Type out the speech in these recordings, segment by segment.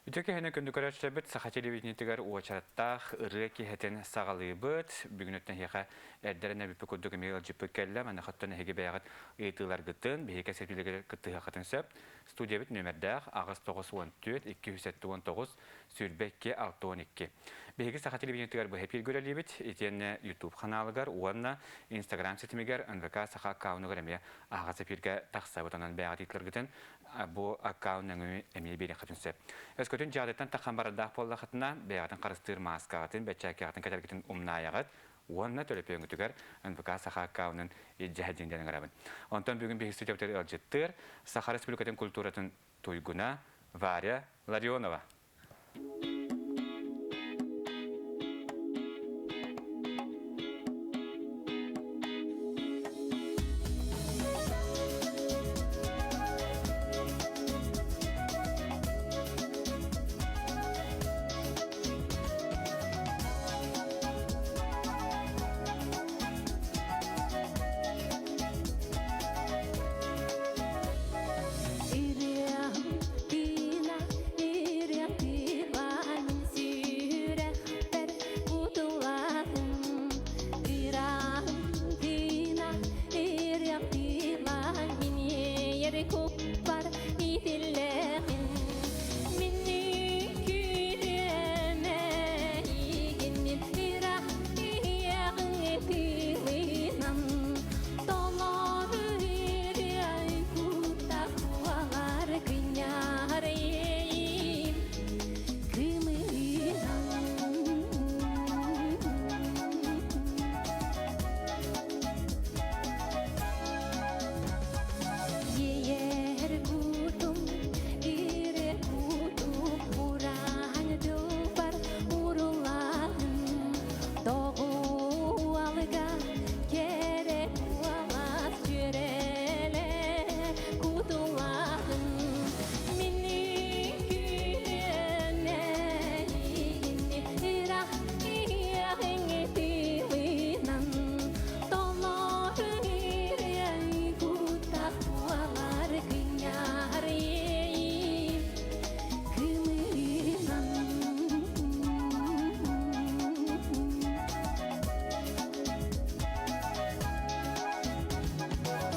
Үтүө киһини күндү көрөөччүлэрбит Саха телевидениетигэр уочараттаах ырыа киһитин саҕалыыбыт. Бүгүн өттүн эһиэхэ эрдэрин эбиппит курдук эмиэ ыалдьыппыт кэллэ. Маныхаттан эһиги бэйэҕит ыйытыыларгытын биһиги кэпсэтиилэргэ кыттыһыаххытын сөп. Студиябыт нүөмэрдээх 894 279 22 62. Биһиги Саха телевидениетигэр быһа эпииргэ үлэлиибит. Итиэннэ YouTube ханаалыгар уонна Instagram ситимигэр НВК Саха аккаунугар эмиэ аһаҕас эпииргэ тахсабыт. Онон бэйэҕит ыйытыыларгытын бу аккаунт нөҥүө эмиэ биэриэххитин сөп. Өскөтүн дьаадыттан таххан барардаах буоллахытына, бэйэҕитин харыстыыр мааскаҕытын, бэчээккэҕитин кэтэргитин умнаайаҕыт уонна төлөпүөҥҥүтүгэр НВК Саха аккаунун илдьэ сылдьыҥ диэн ыҥырабын. Онтон бүгүн биһиги студиябытыгар ыалдьыттыыр Саха Республикатын культуратын туйгуна Варя Ларионова.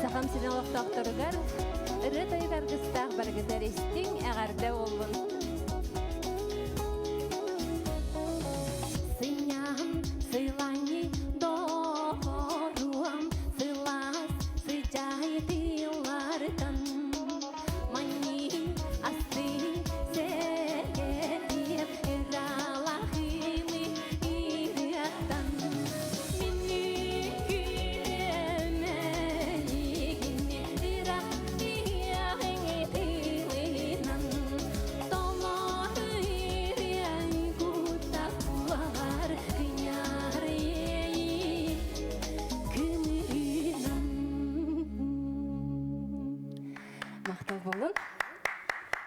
Сахам сирин олохтоохторугар ырыа-тойук аргыстаах барыгытар истиҥ эҕэрдэ буоллун! Сыйньаһым сыйланьы доҕоруом сылаас сыдьаай тыыллартан манньыы астыы сэргэтиэм ыралахыымы ырыаттан Махтал буолун.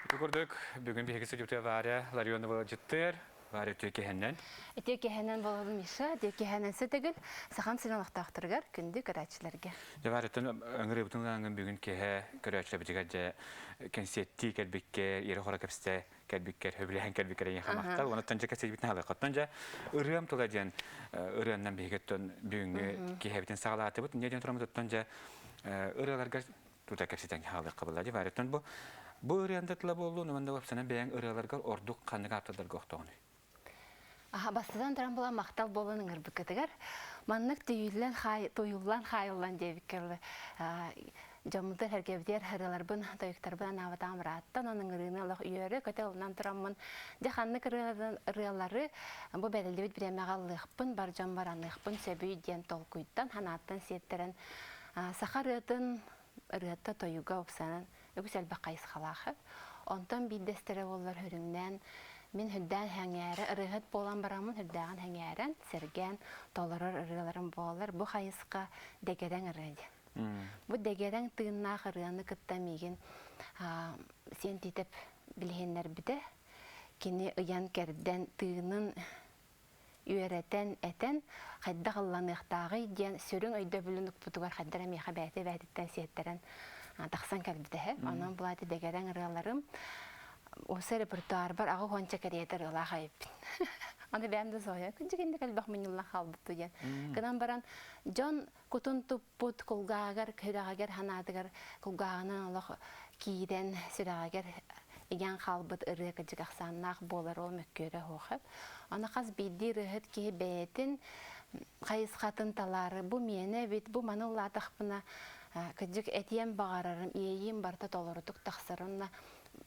Ити курдук бүгүн биһиги судьуйа Варя Ларионова ыалдьыттыыр. Варя үтүө киһиннэн. Үтүө киһинэн буолабын Миша, үтүө киһинэн сөтөгүл Сахам сирин олохтоохторугар, күндү көрөөччүлэргэ. Дьэ Варяттан ыҥырыыбытын ылаҥҥын бүгүн киэһэ көрөөччүлэрбитигэр дьэ кэнсиэттии кэлбиккэр, иэрэ-хоро кэпсэтэ кэлбиккэр, сөбүлэһэн кэлбиккэр эйиэхэ махтал. Онуттан дьэ кэпсэтиибитин аһылыаххыттан дьэ ырыам тыла диэн ырыаннан биһиги бүгүҥҥү киэһэбитин саҕалаатыбыт. Инньэ диэн тураммытыттан дьэ ырыаларга тута кэпсэтэн хаалыахха буолла дии Варяттан бу бу ырыан да тыла буоллун уонна уопсанан бэйэҥ ырыаларгар ордук ханнык ааптардарга охтоҕунуй? Аха, бастатан туран була махтал буолан ыҥырбыккытыгар маннык түүйүллэн хаай туйуллан хаайыллан диэбиккэ дылы дьоммутун сэргэбитигэр ырыаларбын тойуктарбын анаабатаҕым ырааттан онон ыҥырыыны олох үөрэ-көтө ылынан тураммын дьэ ханнык ырыалары бу бэриллибит бириэмэҕэ ыллыахпын бар дьон бараныахпын сөбүй диэн толкуйтан санааттан сиэттэрэн Саха ырыатын ырыата тойуга упсанан үгүс элбэх хайысхалаах. Онтон биирдэстэрэ буоллар хөрүҥнээн мин хүрдээн хэҥээрэ ырыаһыт буолан бараммын хүрдээҕин хэҥээрэн сэргээн толорор ырыаларым буолар. Бу хайысха дэгэрэҥ ырыа диэн. Бу дэгэрэҥ тыыннаах ырыаны кытта миигин Сиэн Тиитэп билиһиннэрбитэ. Кини ыйан-кэрдэн тыынын үөрэтэн, этэн, хайдах ылланыахтааҕый диэн сүрүн өйдөбүлүн укпутугар хайдах эрэ миэхэ бэйэтэ бэйэтиттэн сиэттэрэн тахсан кэлбитэ. Онон булаати дэгэрэҥ ырыаларым. Осы репертуарбар аҕа уонча кэриэтэ ырыалаах эбиппин. Аны бэйэм да соһуйа күнчүгүндэ элбэх мунньуллан хаалбыт диэн. Гынан баран дьон кутун туппут кулгааҕар, сүрэҕигэр, санаатыгар кулгааҕынан олох киирэн сүрэҕигэр игэн хаалбыт ырыа кырдьык ахсааннаах буолар ол мөккүөрэ суох. Аны хас биирдии ырыаһыт киһи бэйэтин хайысхатын талаары бу миэнэ эбит, бу маны ыллаатахпына кырдьык этиэм баҕарарым, иэйиим барыта толорутук тахсарынна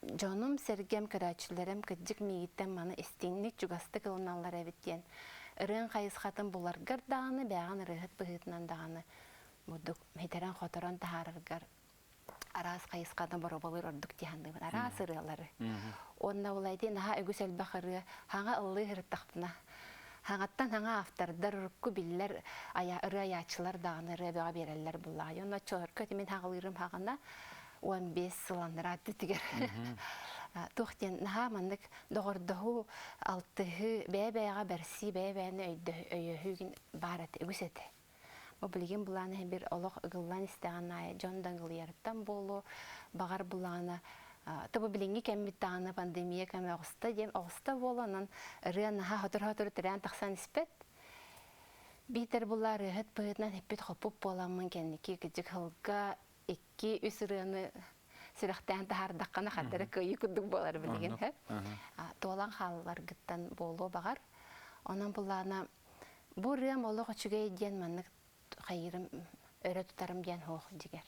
дьонум-сэргэм, көрөөччүлэрим кырдьык миигиттэн маны истиҥник, чугастык ылыналлар эбит диэн ырыаҥ хайысхатын буларгар даҕаны, бэйэҕин ырыаһыт быһыытынан даҕаны бурдук хитэрэн-хоторон таһаараргар араас хайысханы боруобалыыр ордук дии саныыбын. Араас ырыалары. Уонна ол айди наһаа үгүс элбэх ырыа хаҥа ыллыы сырыттахпына хаҥаттан хаҥа автордар урукку биллэр ырыа айааччылар даҕаны ырыа бөҕө биэрэллэр буллаҕа. Онно оччолорго мин хаҕылыырым хаҕына 15 сыл анараа өттүгэр туох диэн наһаа маннык доҕордоһуу, алтыһыы, бэйэ-бэйэҕэ бэрсии, бэйэ-бэйэни өйөһүү баар этэ, үгүс этэ. Бу билигин былаан бир олох ыгыллан истэҕин аайы дьон даҥылыйарыттан буолуо, баҕар былаана тобу билиҥҥи кэммит даҕаны пандемия кэмэ оҕуста диэн оҕуста буолан, онон ырыа наһаа сотору-сотору тирээн тахсан испэт. Биитэр булла ырыаһыт быһыытынан эппит-хоппут буоламмын кэнники кыдьык сылга икки-үс ырыаны сүрэхтээн таһаардаххына хардара кыайыы курдук буолар билигин. Туолан хаалларгыттан буолуо баҕар. Онон буллаана бу ырыам олох үчүгэй диэн маннык хайыырым өрө тутарым диэн суох дьигэр.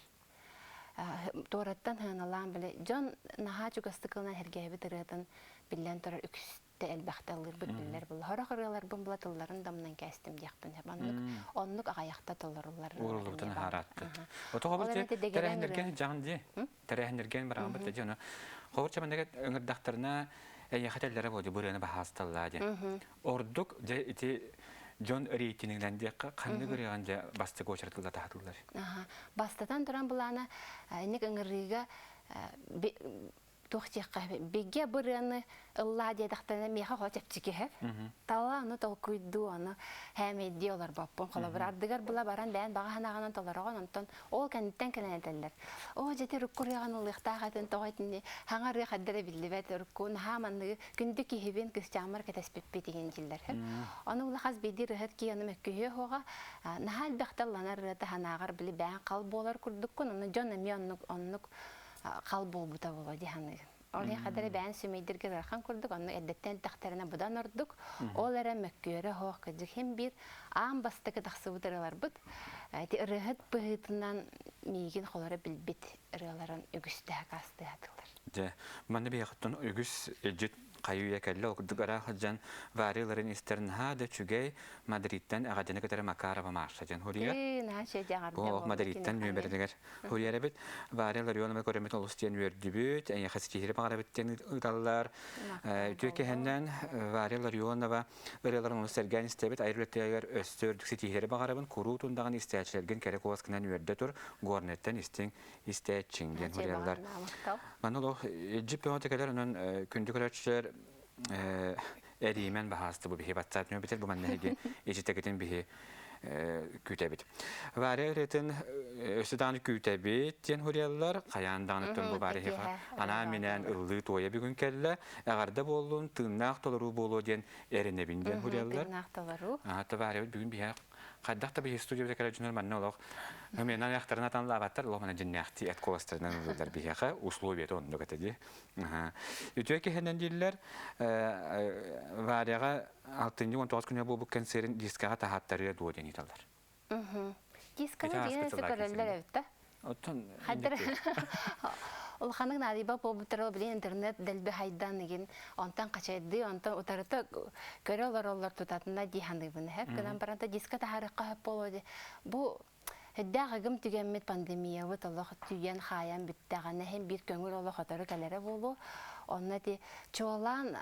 Туораттан сыаналаан били дьон наһаа чугастык ылынан сэргээбит ырыатын биллэн турар үкс элбэхтэ ыллыырбыт биллэр буолла. Сорох ырыаларбын була тылларын дамынан кээстим диэхпин сөп. Оннук оннук аҕайахта толоруллар Ууруллубутун аһаараатты. Ото хобur тэрээһиннэрген дьаҕын дии. Тэрээһиннэрген бараҕын бит дии. Хобur чаманага ыҥырдахтарына эйиэхэ тэллэрэ буолду бу ырыаны баһаасталлаа диэн. Ордук дьэ ити дьон рейтингинэн диэххэ ханнык ырыаҕын дьэ бастакы очерат ылла таһатыллар. Бастатан туран былаана инник ыҥырыыга туох диэххэ бигэ бырыаны ыллаа диэтэхтэринэ миэхэ хо чэпчэки иһэр. Тала аны толкуйдуу аны хэмэйдии олорбоппун. Холобур ардыгар була баран бэйэн баҕа санааҕынан толороҕун онтон ол кэнниттэн кэлэн этэллэр. Оо дьэти урукку ырыаҕын ыллыахтаах этин тоҕо итини хаҥа ырыа хаддара биллибэт урукку наһаа манныгы күндү киһибин кысчааммар кэтэспиппит игин дииллэр. Ону улахас биирдии ырыһыт кии ону мөккүһүө суоҕа наһаа элбэхтэ ылланар ырыата санааҕар били бэйэн хал буолар курдуккун ону дьон эмиэ оннук оннук хал буолбута буолуо дии саныыбын. Ол иһин хадары бэйэн сүмэйдиргэ ыарахан курдук, онно эрдэттэн эттэхтэринэ быдан ордук. Ол эрэ мөккүөрэ суох кырдьык иһин биир аан бастакы тахсыбыт ырыаларбыт. Ити ырыаһыт быһыытынан миигин холоро билбит ырыаларын үгүстэ акаастыы сатыыллар. Дьэ, манна биһиэхэттэн үгүс илдьит хайы-үйэ кэллэ. Ол курдук ыраах сылдьан Варя истэр наһаа да үчүгэй Мадриттан эҕэрдэни кытары Макарова Маша диэн хуруйар. Наһаа үчүгэй Бу Мадриттан нүөмэригэр хуруйар эбит. Варя Ларионова көрөммүт олус диэн үөрдүбүт, эйиэхэ ситиһири баҕарабыт диэн ыыталлар. Үтүө кэһэннэн Варя Ларионова ырыаларын олус сэргээн истэбит. Айар үлэтигэр өссө үрдүк ситиһиилэри баҕарабын. Куруутун даҕаны истээччилэргин кэрэ куоласкынан үөрдэ тур. Горнайтан истиҥ истээччиҥ диэн хуруйаллар. Манна олох илдьит бөҕөтө кэлэр, онон күндү көрөөччүлэр эриимэн баһаасты бу биһи батсаат нөбүтэр бу манна эһиги ичитэгитин биһи күүтэбит. Варя ырыатын өссө даҕаны күүтэбит диэн хуруйаллар. Хайаан даҕаны бу Варя анаан минээн ыллыы туойа бүгүн кэллэ. Эҕэрдэ буоллун, тыыннаах толоруу буолуо диэн эрэнэбин диэн хуруйаллар. Тыыннаах толоруу. Аата Варя бүгүн биһи хайдах да биһи студия кэлэр дьоннор манна олох Мен аяқтарын атанлаабаттар, олох мана дьиннээхтии эт куоластарынан ылыллар биһиэхэ условията оннук этэ дии. Үтүө киһинэн дииллэр, Варяҕа алтынньы 19 күнэ буолбут концерин дискаҕа таһааттарыа дуо диэн ыйыталлар. Дисканы дигэн көрөллөр эбит да. Оттон Хайдар улаханнык наадыйба буолбуттара билин интернет дэлби хайдан игин онтон хачайдыы онтон утарыта көрө олороллор тутатына дии саныыбын хэп гынан баранта диска таһаарыахха сөп буолуо ди бу Эддээх ыгым түгэммит пандемиябыт олох түүйэн хаайан бүттэҕинэ иһин биир көҥүл олох өтөрү кэлэрэ буолуо. Онно ити чуолаан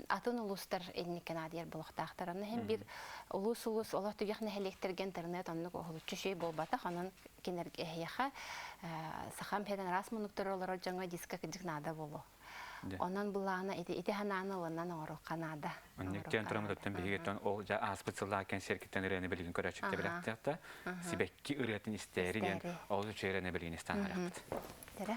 атын улуустар инникки наадыйар буолуохтаахтар. Онно иһин биир улуус-улуус олох түгэх нэһилиэктэргэ интернет оннук уһулуччу үчүгэй буолбатах. Онон кинилэргэ эһиэхэ сахам сирин араас муннуктары олорор дьоҥҥо диска кырдьык наада буолуо. Онон былаана ити ити ханааны ылынан оҥоруохха наада. Оннуктан туран оттон биһигиттэн ол дьа ааспыт сыллаах кэнсиэркиттэн ырыаны билигин көрөөччүктэ билэхтиэхтэ. Сибэкки ырыатын истээри диэн ол үчүгэй ырыаны билигин истэн харахпыт. Терэ.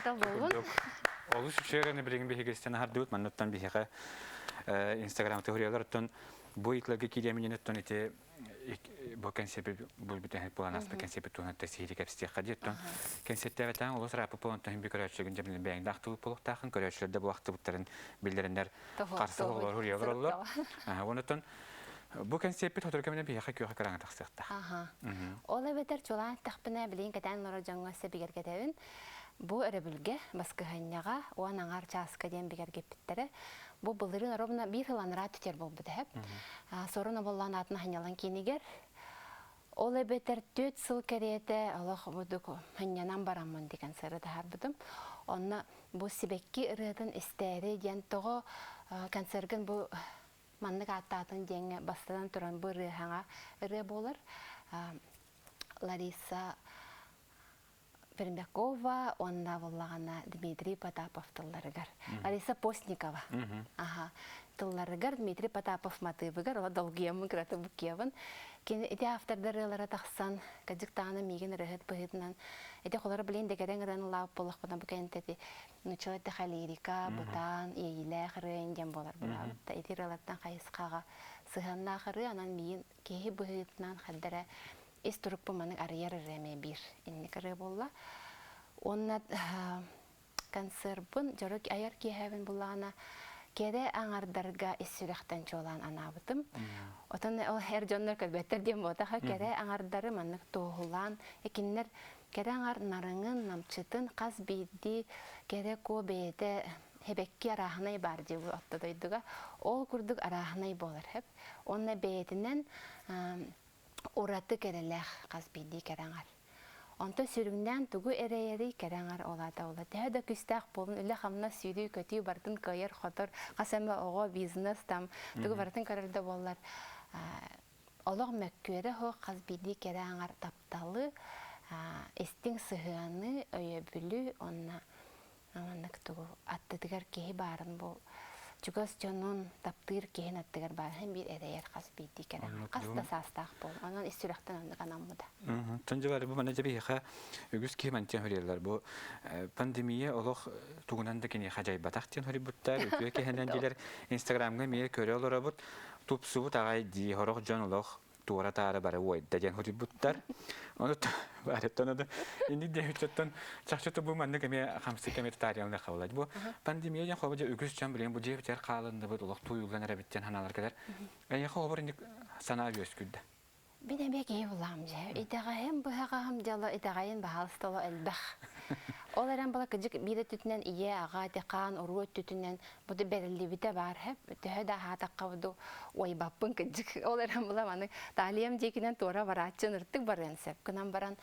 Махтал буолун. Олус үчүгэй билигин биһиги истэн аһардыбыт. Манныттан биһиэхэ Инстаграм теориялар бу ыйытыларга киириэминин оттон ити бу кэнсиэпи бу бүтэһик буолан ааспыт кэнсиэпи туһунан тэсиһири кэпсиэххэ диэт оттон кэнсиэттээбэтэҕин олус ырааппыт буолан оттон би көрөөччүгүн дьэ бэйэҥ да ахтыбыт буолуохтааххын көрөөччүлэр да бу ахтыбыттарын биллэриннэр харса оҕолор хуруйалар оллор онтон бу кэнсиэппит сотору кэминэн биһиэхэ күөх экраҥҥа тахсыахтаах. Ол эбэтэр чулаан эттэхпинэ билигин кэтээн олорор дьоҥҥо өссө бигэргэтэбин. Бу өрөбүлгэ баскыһыанньаҕа 10 аҥаар чааска диэн бигэргэппиттэрэ. Бу былырыын ровно биир сыл анараа түтэр буолбут эһэп. Сорун оболлоон аатын ханньалан киинигэр ол эбэтэр 4 сыл кэриэтэ олох будук ханньанан бараммын деген сыры таһаарбытым. Онно бу сибэкки ырыатын истээри диэн тоҕо концергын бу маннык ааттаатын диэҥҥэ бастатан туран бу ырыаһаҥа ырыа буолар. Лариса Пермякова уонна буоллаҕына Дмитрий Потапов тылларыгар. Лариса Постникова. Аха. Тылларыгар Дмитрий Потапов матыыбыгар ола долгуйаммын кыраты буккиябын. Кини ити автордар ырыалара тахсан, кадьыктаана миигин ырыһыт быһыытынан ити холоро билин дэгэрэн ырыан ылаабыт буоллахпына бу кэнтэти нуччала тэхэ лирика, бытаан, иэйиилээх ырыа диэн буолар булаабытта. Ити ырыалартан хайысхаҕа сыһыаннаах ырыа, анан миигин киһи быһыытынан хардара ис турукпун маннык арыйар ырыа эмиэ биир инник ырыа буолла. Уонна концерпын дьоро айар киэһэбин буллаҕына кэрэ аҥардарга ис сүрэхтэн чуолаан анаабытым. Отон ол эр дьоннор көрбөттөр диэн буотаха кэрэ аҥардары маннык туоһулаан кинилэр кэрэ аҥар нарыҥын, намчытын хас биирдии кэрэ куо бэйэтэ хэбэкки арааһынай баар дии отто дойдуга. Ол курдук арааһынай буолар хэп. Уонна бэйэтинэн ураты кэрэлээх хас биирдии кэрэ аҥар. Онтон сүрүннээн тугу эрэйэрий кэрэ аҥар ол аата ола. Төһө да күүстээх буолун, үлэ-хамнас, сүүрүү-көтүү барытын кыайар-хотор, хас эмэ оҕо, бизнес там, тугу барытын көрөр да буоллар, олох мөккүөрэ суох хас биирдии кэрэ аҥар тапталы, истиҥ сыһыаны, өйөбүлү уонна маннык тугу аттытыгар киһи баарын бу чугас дьонун таптыыр киһин аттыгар баар биир эрэйэр хас биирдии кэрэ хас да саастаах буол онон ис сүрэхтэн оннук анаммыта. Тонжылар бу манна дьэбиһиэхэ үгүс киһи мантиан хөрүөллэр бу пандемия олох тугунан да киниэхэ дьайбатах диэн хөрүйбуттар үтүө киһинэн дилер инстаграмҥа эмиэ көрө олоробут тупсубут аҕай дии хорох дьон олох туора-таары бары уойда диэн хутуйбуттар. Ону барыттан ону инник диэбиттэн чахчы бу маннык эмиэ хамсык эмиэ таарыйалны хабылай. Бу пандемия диэн холобур үгүс дьон билигин бу дьиэбитигэр хаалынныбыт, олох тууйуллан эрэбиттэн ханаалар кэлэр. Эйиэхэ холобур инник санаа үөскүүрдэ. Мин эмиэ киһи булаам дьэ. Итэҕэһим, быһаҕаһым дьоло итэҕэйин баһаалыста оло элбэх. Ол эрэн була кыдьык биир өттүтүнэн ийэ, аҕа, тихаан, уруу өттүтүнэн буду бэриллибитэ баар хэп. Төһө да аһаатахха буду уойбаппын кыдьык. Ол эрэн була маны талиям диэкинэн туора барааччы ыныртык барыан сөп. Гынан баран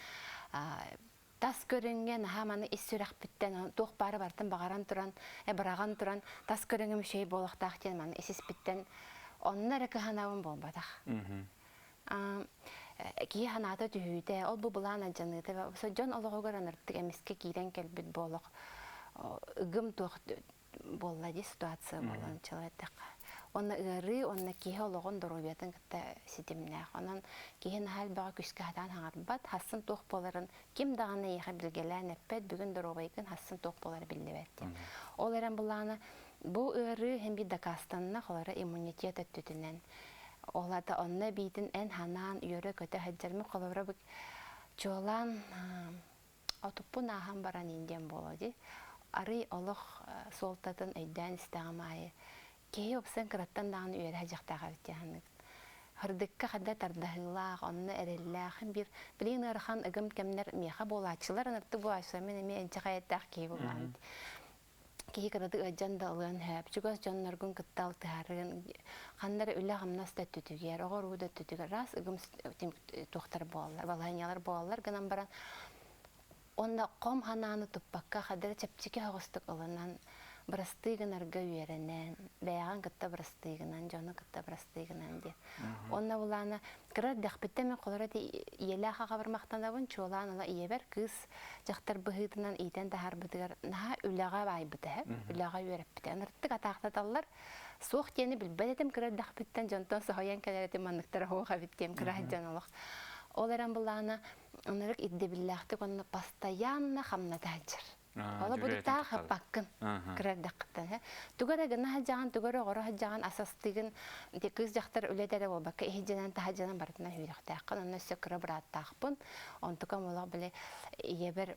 тас көрүҥҥэ наһаа маны ис сүрэхпиттэн туох баары барытын баҕаран туран, быраҕан туран тас көрүҥүм үчүгэй буолуохтаах диэн маны ис испиттэн онно эрэ кыһанабын буолбатах. Киһи санаата түһүүтэ, ол бу былаан алдьаныыта, дьон олоҕугар аныртык эмискэ киирэн кэлбит буолуох ыгым туох буолла дии ситуация буолан человектэххэ. Онно ыарыы, онно киһи олоҕун доруобуйатын кытта ситимнээх. Онон киһи наһаа элбэҕи күүскэ сатаан хаҥарбат, хассын туох буоларын ким даҕаны эйиэхэ билгэлээн эппэт, бүгүн доруобайгын хассын туох буолара биллибэт диэн. Ол эрэн былаана бу ыарыы һин биир дакаастанна холоро иммунитет өттүтүнэн. Ол ата онно эбиитин эн ханаан үөрэ-көтө сылдьармын холобура бу чуолаан отуппун ааһан баран индиан буолуо дии. Арый олох суолтатын өйдөөн истэҕим аайы киһи уопсан кыраттан даҕаны үөрэ сылдьыахтаах эбит дии саныыбын. Һырдыкка ханна тардаһыылаах, онно эрэллээх биир билигин ыарахан ыгым кэмнэр миэхэ буолааччылар, ыныртык буолааччылар мин эмиэ инчэҕэй хайаттаах киһи буолаҕым. Киһи кыратык ыалдьан да ылыан сөп, чугас дьонноргун кытта алтыһарын, ханна эрэ үлэ-хамнас да өттүтүгэр, оҕо-уруу да өттүтүгэр раз ыгым туохтар буолаллар, балаһыанньалар буолаллар гынан баран уонна хом ханааны туппакка хадара чэпчэки соҕустук ылынан бырастыы гынарга үөрэнэн, бэйэҕин кытта бырастыы гынан, дьону кытта бырастыы гынан диэн. Уонна булаана кыра эрдэхпиттэн мин холоро ити ийэлээх аҕабар махтанабын, чуолаан ыла ийэбэр кыыс дьахтар быһыытынан иитэн таһаарбытыгар наһаа үлэҕэ баайбыта эһэ, үлэҕэ үөрэппитэ. Ыныртык атаахтаталлар, суох диэни билбэт этим кыра эрдэхпиттэн дьонтон соһуйан кэлэр этим манныктара суох эбит диэм кыра сылдьан олох. Ол эрэн былаана ынырык ирдэбиллээхтик уонна постоянно хамната сылдьар. Ола будуктаах хаппаккын кырардаххыттан. Тугу эрэ гына сылдьаҕын, тугу эрэ оҕоро сылдьаҕын, асастыгын кыыс дьахтар үлэтэ эрэ буолбакка иһдьэнэн таһдьанан барытынан үөрэхтээххин. Онно өссө кыра бырааттаахпын. Онтукам олох били ийэбэр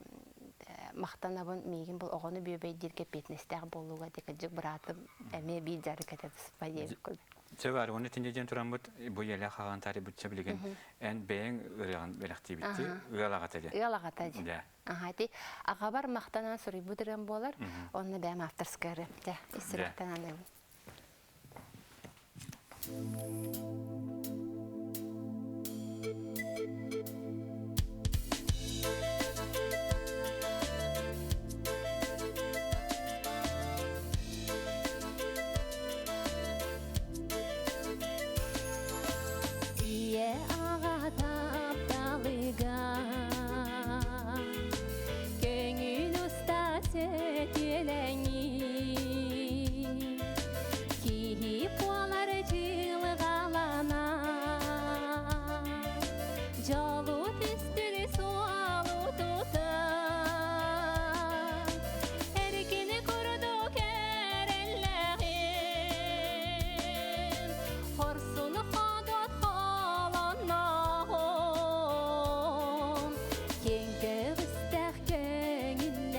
махтанабын миигин бұл оҕону бүөбэйдииргэ эппиэтинэстээх буолууга дии кырдьык быраатым эмиэ биир дьарык этэ туспа диэбит курдук. Чэ бар, уонна итиннэ диэн тураммыт бу ийэлээх хаҕан таарыйбытча билигин эн бэйэҥ ырыаҕын бэлэхтиибитти ыал аҕата диэн. Ыал аҕата диэн. Аха, ити аҕабар махтанан суруйбут ырыам буолар, онно бэйэм авторскай ырыам. Дьэ, ис сүрэхтэн аныыбын. Ийэ аҕа тапталыга Көҥүл уста сөтүөлэҥи Киһи буолар дьылҕалана Дьолу түстүр суолу тутан Эркини курдук эрэллэҕин Хорсун ходот холонноҕун Киэҥ көҕүстээх көҥүллэҕин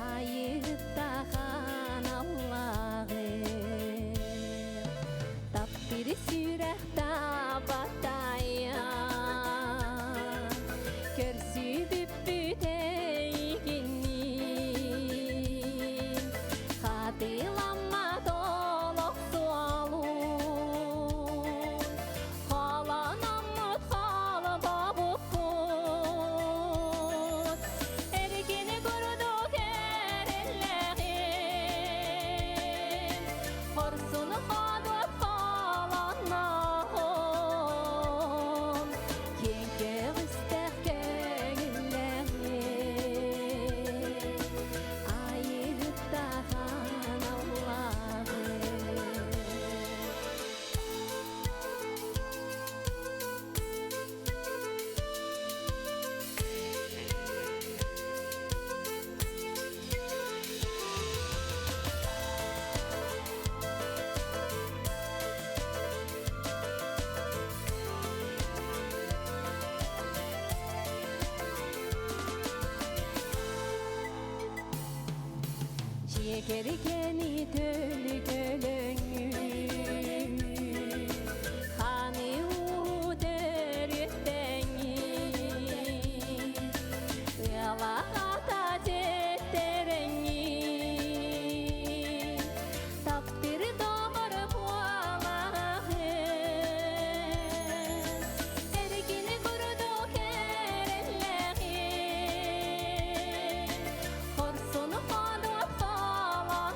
Айыыттахан аллаҕын Таптыыр сүрэх табатайа Көрсүбүппүт эйигинниин Хатыламмат олох суолун Халанаммыт халбабыппыт Эркини курдук эрэллэҕин Хорсун ходуот холонноҕун Киэҥ көҕүстээх көҥүллэҕин Айыыһыттахан аллаҕын. Дьиэ кэргэни төлү-көлөҥҥү Ханы уу төрүттэҥи Ыалаата теттерэҥи Таптыр доҕор буолаҕын Эргини курдук эрэллэҕин Хорсун ходуот холонноҕун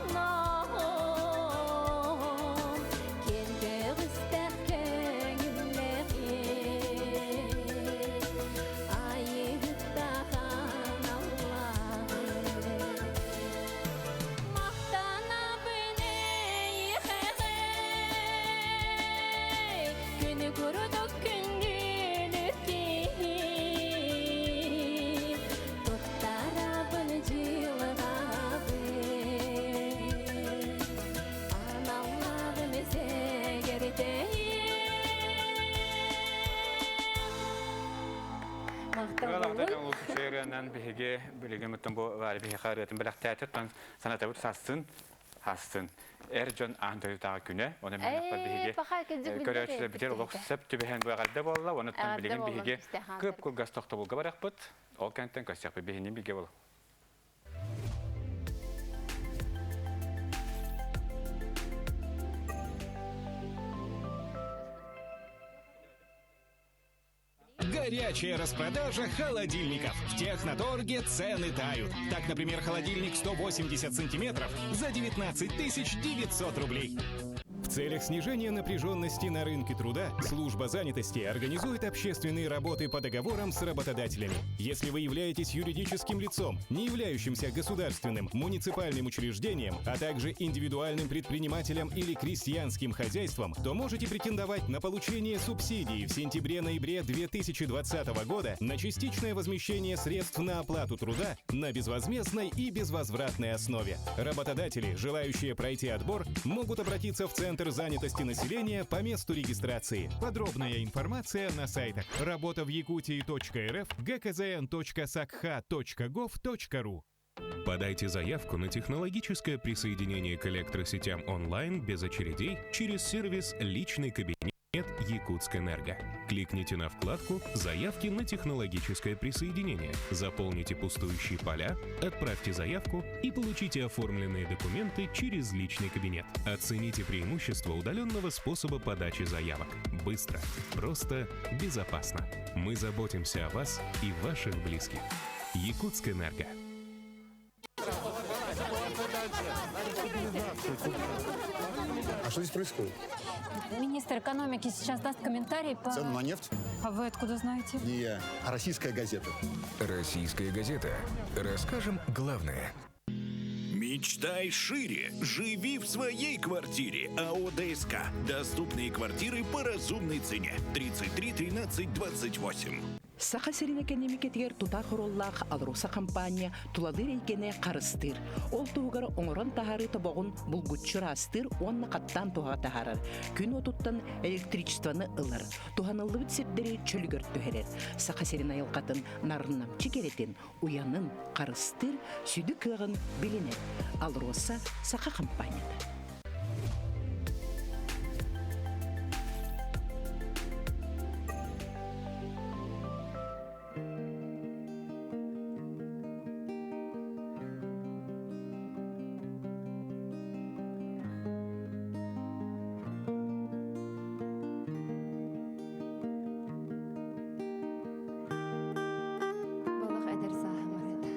Киэн көҕүстээх көҥүллэҕин Айыыһыттахан аллаҕын Махтанабын эйиэхэҕэ Күнү курдук күндүлүк киһи Туттарабын дьылҕабын Аналлааҕын сэгэрдэйим Махтал Ырыанан биһиги билигин муттан бу баары биһиэхэ ырыатын бэлэхтээтэ оттон санатабыт сассын хассын эр дьон аан дойдутааҕы күнэ оны мен биһиги көрөөччүлэр битер олох сөп түбэһэн бу эҕэрдэ буолла онуттан билигин биһиги кып кылгас тохтобулга барахпыт ол кэнтэн көрсөхпүт биһини бигэ бол. Горячая распродажа холодильников. В Техноторге цены тают. Так, например, холодильник 180 сантиметров за 19 900 рублей. В целях снижения напряженности на рынке труда служба занятости организует общественные работы по договорам с работодателями. Если вы являетесь юридическим лицом, не являющимся государственным, муниципальным учреждением, а также индивидуальным предпринимателем или крестьянским хозяйством, то можете претендовать на получение субсидий в сентябре-ноябре 2020 года на частичное возмещение средств на оплату труда на безвозмездной и безвозвратной основе. Работодатели, желающие пройти отбор, могут обратиться в Центр занятости населения по месту регистрации. Подробная информация на сайтах работа в Якутии.рф, gkzn.sakha.gov.ru. Подайте заявку на технологическое присоединение к электросетям онлайн без очередей через сервис «Личный кабинет» Якутскэнерго. Кликните на вкладку «Заявки на технологическое присоединение», заполните пустующие поля, отправьте заявку и получите оформленные документы через личный кабинет. Оцените преимущества удаленного способа подачи заявок. Быстро, просто, безопасно. Мы заботимся о вас и ваших близких. Якутскэнерго. А что здесь происходит? Министр экономики сейчас даст комментарий по... Цену на нефть? А вы откуда знаете? Не я, а российская газета. Российская газета. Расскажем главное. Мечтай шире. Живи в своей квартире. АО ДСК. Доступные квартиры по разумной цене. 33 13 28. Саха сирин экэниэмикэтигэр тутаах оруоллаах АЛРОСА хампаанньа тулалыыр эйгэни харыстыыр. Ол туһугар оҥорон таһаарыы тобоҕун булгуччу ыраастыыр уонна хаттаан туһаҕа таһаарар, күн уотуттан электричествоны ылар, туһаныллыбыт сирдэри чөлүгэр түһэрэр. Саха сирин айылҕатын нарыннамчы кэрэтин, уйанын харыстыыр сүдү кыаҕын билинэр. АЛРОСА саха хампаанньата. Болох эдэр сааһым ырыата.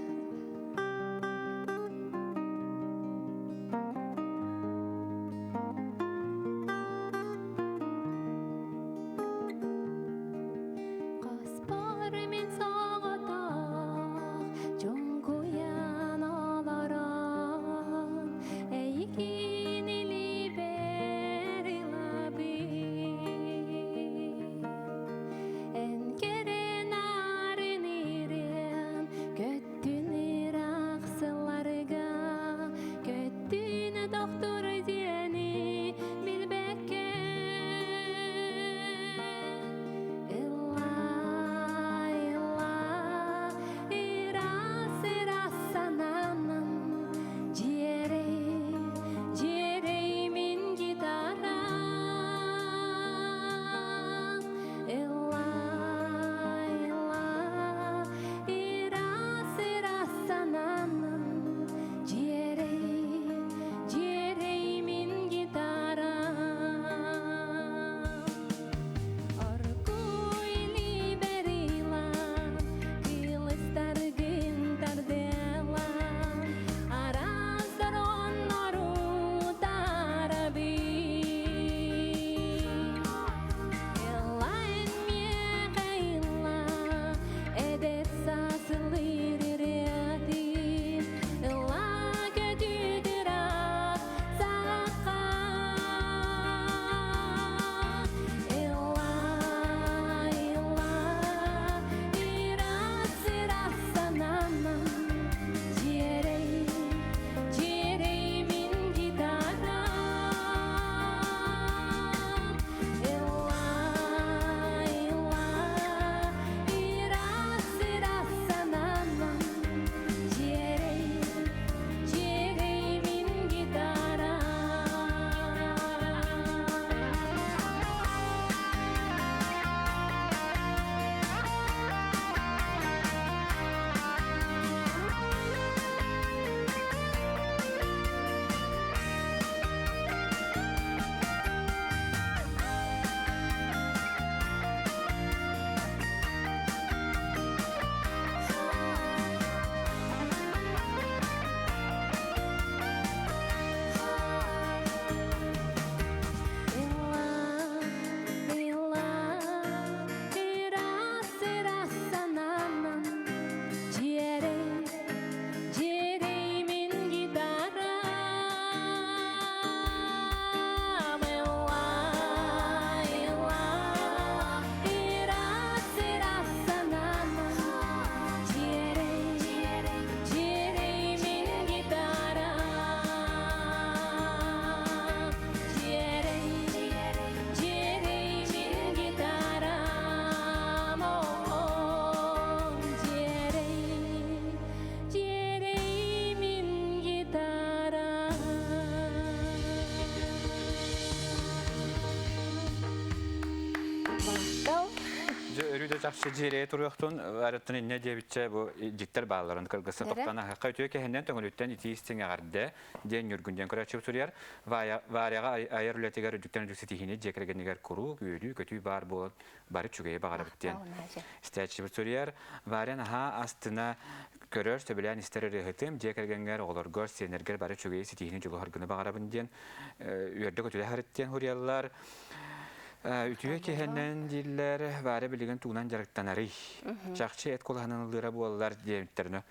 чахчы дьиэрэй туруохтун, арыттын иннэ диэбиччэ бу дьиттэр баалларын кыргыста тоқтан аһыққа үтүө кэһиннэн төҥүлүттэн итии истиҥ эҕэрдэ диэн Ньургун диэн көрөөччү суруйар. Варяҕа айар үлэтигэр үрдүктэн үрдүк ситиһиини дьиэ кэргэнигэр куруук үөрүү-көтүү баар буолан бары үчүгэйи баҕарабыт диэн истээччибит суруйар. Варя наһаа астына көрөр, сөбүлээн истэр ырыаһытым, дьиэ кэргэҥҥэр, оҕолоргор, сиэннэргэр бары үчүгэйи ситиһиини дьулуһаргыны баҕарабын диэн үөрдэ-көтүлэ сырыт диэн суруйаллар. Үтүө киһинэн дииллэр, Варя билигин тугунан дьарыктанарый? Чахчы эт кулаһынан ыллыыра буоллар диэбиттэринэ,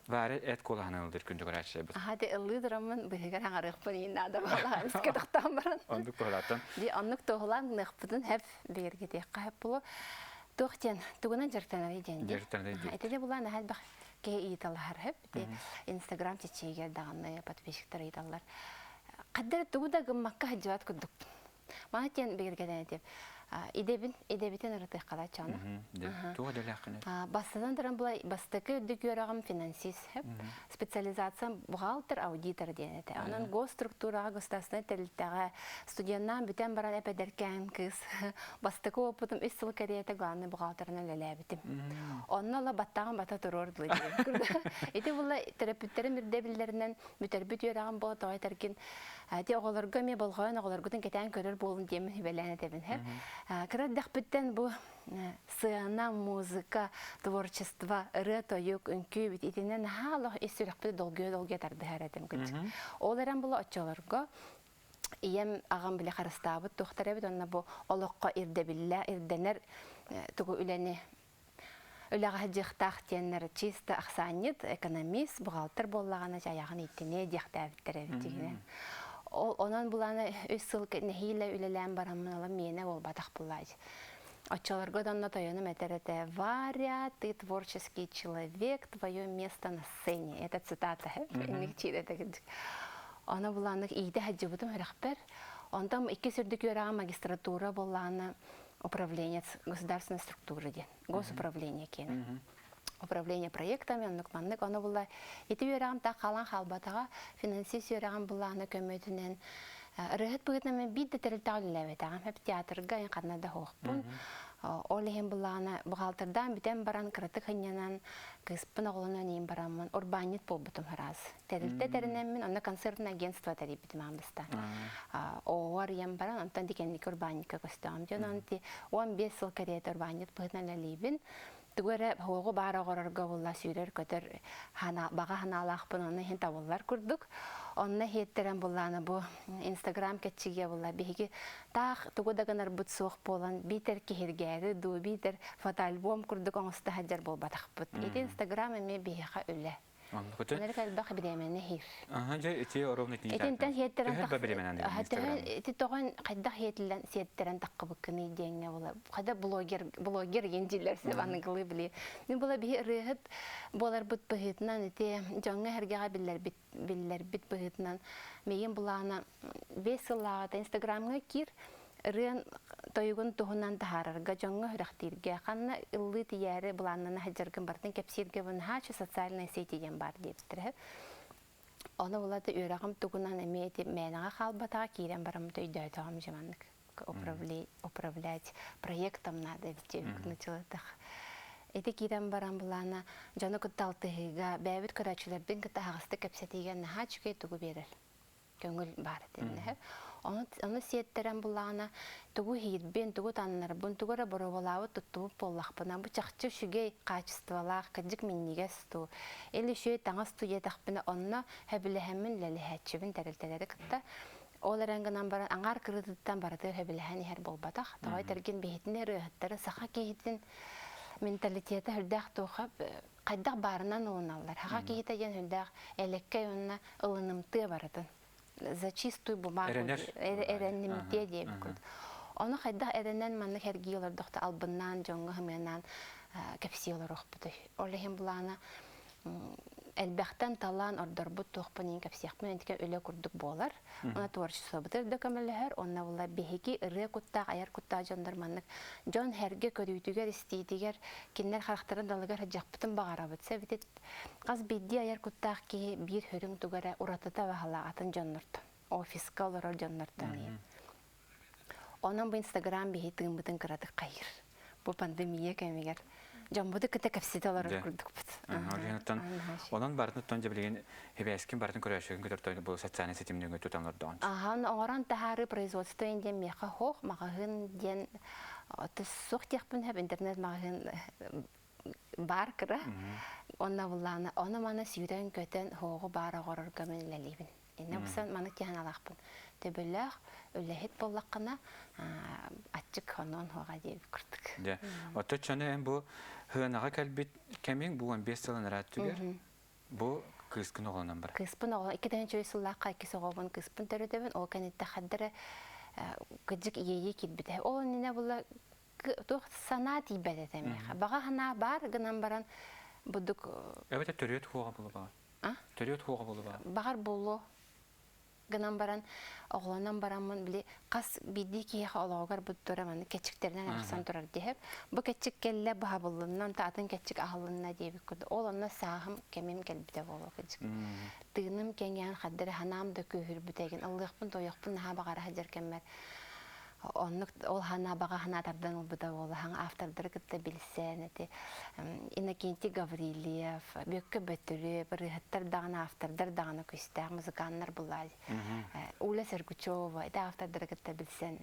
Варя эт кулаһынан ыллыыр күндү көрөөччүлэрбит. Аха де ыллыы тураммын быһыгар аҥарыахпын иин наада буоллаҕа эмискэ тохтоон баран. Оннук туһалааттан. Ди оннук туһулаан гыныахпытын хэп бигэргэтиэххэ хэп булу. Туох диэн тугунан дьарыктанарый диэн. Дьарыктанарый диэн. Итини булаан аһа элбэх киһи ыйыталаһар хэп. Инстаграм чечиигэр даҕаны подписчиктар ыйыталлар. Хаддар тугу да гыммакка сылдьыбат курдукпун. Маны диэн бигэргэтэн этиэм. Идэбин, идэбитин ырытыаххалаа чаана. Туох идэлээххиний? Бастатан туран була бастакы үрдүк үөрэҕим финансист, специализациям бухгалтер, аудитор диэн этэ. Онон госструктураҕа, государственнай тэрилтэҕэ студеннаан бүтэн баран эпэдэркээн кыыс бастакы опытым үс сыл кэриэтэ главный бухгалтерынан үлэлээбитим. Онно ыла баттаҕым бата туруор дылы диэн. Ити була төрөппүттэрим ирдэбиллэринэн бүтэрбит үөрэҕим буола тоҕо этэргин Ити оҕолорго эмиэ болҕойон оҕолоргутун кэтээн көрөр буолун диэммин сүбэлээн этэбин. Кыра эрдэхпиттэн бу сыана, музыка, творчество, ырыа-тойук, үҥкүү бит итиннэ наһаа олох ис сүрэхпит долгуйа-долгуйа тардыһар этим кырдьык. Ол эрэн була оччолорго ийэм аҕам били харыстаабыт туохтар эбит онно бу олоххо ирдэбиллэ ирдэнэр тугу үлэни Үлэҕэ сылдьыахтаах диэннэр чисто ахсаанньыт, экономист, бухгалтер буоллаҕына айаҕын ииттиниэ диэхтээбиттэр эбит дьиҥинэн. Ол онон булаана үс сыл нэһиилэ үлэлээн бараммын ола миэнэ буолбатах буллаачы. Оччолорго да онно тойонум этэр этэ «Варя, ты творческий человек, твое место на сцене». Это цитата. Инник чиир этэ кырдьык. Ону булааннык иитэ сылдьыбытым үрэхпэр. Онтон иккис үрдүк үөрэҕим магистратура буоллаҕына управленец государственной структуры диэн госуправление киэнэ управление проектами оннук маннык ону була ити үөрэҕим так хаалан хаалбатаҕа финансист үөрэҕим буллаҕына көмөтүнэн ырыаһыт быһыытынан мен биир да тэрилтэҕэ үлэлээбэтэҕим хэп театрга ханна да суохпун ол иһин буллаҕына бухгалтердаан бүтэн баран кыратык сынньанан кыыспын оҕолонон иин бараммын урбаанньыт буолбутум араас тэрилтэ тэринэммин онно концертное агентство тэрийбитим аан бастаан оҕор ийэм баран онтон дикэнники урбаанньыкка көстөҕүм дьон онон ти 15 сыл кэриэтэ урбаанньыт быһыытынан үлэлиибин тугу эрэ оҕу баар оҕорорго булла сүүрэр-көтөр баҕа санаалаахпын онно иһин табыллар курдук онно иһиэттэрэн буллаана бу инстаграм кэтчигэ булла биһиги таах тугу да гынарбыт суох буолан биитэр киһиргээри дуу биитэр фотоальбом курдук оҥосто сылдьар буолбатахпыт ити инстаграм эмиэ биһиэхэ үлэ Өнөрүк элбэх бириэмэни иһир. Аха, дьэ, ити ровно итини Итинтэн сиэттэрэн Төһө элбэх бириэмэнэн Төһө ити тоҕон хайдах сиэтиллэн сиэттэрэн таххыбыккыный диэҥҥэ була. Хайда блогер блогер диэн дьиллэр сеп аныгылыы били. Мин була биһи ырыаһыт буоларбыт быһыытынан ити дьоҥҥо эргэҕэ биллэрбит биллэрбит быһыытынан миигин булаана 5 сыллааҕыта инстаграмҥа киир ырыан тойугун туһунан таһаарарга дьоҥҥо үрэхтииргэ ханна ыллыы тиийээри былааннана сылдьаргын барытын кэпсииргэ наһааччы социальная сети диэн баар диэбиттэрэ. Ону булата үөрэҕим тугунан эмиэ ити мээнэҕэ хаалбатаҕа киирэн бараммыт өйдөөтөҕүм дьэ маннык управлять проектом надо эбит началатах. Ити киирэн баран былаана дьону кытта алтыһыыга, бэйэбит көрөөччүлэрбин кытта аһаҕастык кэпсэтиигэ наһаа үчүгэй тугу биэрэр. көҥүл баар этиннэ. Ону, ону сиэттэрэн буллаҕына тугу иһиирбин, тугу таннарбын, тугу эрэ боруобалаабыт туттубут буоллахпына, бу чахчы үчүгэй хаачыстыбалаах, кырдьык минньигэс туу, или үчүгэй таҥас туу диэтэхпинэ, онно сөбүлэһэммин үлэлэһээччибин тэрилтэлэри кытта. Ол эрэн гынан баран аҥаар кырыытыттан барытыгар сөбүлэһэн иһэр буолбатах. Тоҕо этэргин биһитини ырыаһыттары саха киһитин менталитета сүрдээх туоха хайдах баарынан ылыналлар. Саха киһитэ диэн сүрдээх элэккэй уонна ылынымтыа барытын. За чистую бумагу эрэннимтиэ диэбит курдук. Ону хайдах эрэнэн маннык эргии олордохто албыннаан дьоҥҥо хымыанаан кэпсии олоруохпутуй. Ол иһин былаана элбэхтэн талаан ордорбут туохпун иин кэпсиэхпин итикэ үлэ курдук буолар. Уна творчествобытыр да көмөлөһөр, онно була биһиги ырыа куттаах, айар куттаах дьоннор маннык дьон хэргэ көрүүтүгэр, истиитигэр кинилэр харахтарын далыгар сылдьахпытын баҕарабыт. Сэбитит хас биирдии айар куттаах киһи биир хөрүҥ туга эрэ уратыта баһала атын дьоннортон, офиска олорор дьоннортон. Онон бу Инстаграм биһи тыыммытын кыратык хайыр. Бу пандемия кэмигэр дьоммуту кытта кэпсэтэ олорор курдукпут. Онон онон барытын оттон дьэ билигин хибээскин барытын көрөөччүгүн көтөртөн бу социальнай ситимнүүҥү тутан олордоҕун. Ахан оҥорон таһаарыы производство диэн миэхэ хоох маҕаһыын диэн суох диэхпин сөп интернет маҕаһыын баар кыра. Онно буллаана ону маны сүүрэн көтөн хоогу баар оҕорорго мин үлэлиибин. Инне бусан маны тиһэн алаахпын. Төбөлөөх үлэһит буоллаххына аччык хонуон хуоҕа диэбит курдук. Дьэ, оттон чону эн бу хыанаҕа кэлбит кэмиҥ бу 15 сылын ыраат түгэр. Бу кыыскын оҕолонон бар. Кыыспын оҕо 2 сыллаахха иккис оҕобун кыыспын төрөтөбүн. Ол кэнниттэн хаддара кыдьык иэйии киирбитэ. Ол иннинэ була туох санаа тиийбэт этэ миэхэ. Баҕа санаа баар гынан баран будук Эбэтэ төрүөт хуоҕа буолу баҕар. Төрүөт хуоҕа буолу баҕар. Баҕар буолуо гынан баран оҕолонон бараммын били хас биирдии киһиэхэ олоҕугар буттара маны кэчиктэринэн арахсан турар диэһэп. Бу кэчик кэллэ быһабыллынна, атын кэчик аһыллынна диэбит курдук. Ол онно сааһым кэмим кэлбитэ буолуо кыдьык. Тыыным кэҥээн хаддары ханаам да күүһүрбүтэгин ыллыахпын тойохпун наһаа баҕара сылдьар кэммэр оннук ол хана баҕа хана тардан ылбыта буола хаҥ автордары кытта билсэн эти Иннокентий Гаврильев, Бүөккэ Бөтүрүөп, ырыаһыттар даҕаны автордар даҕаны күстээх музыканнар буллаа Уля Сергучева ити автордары кытта билсэн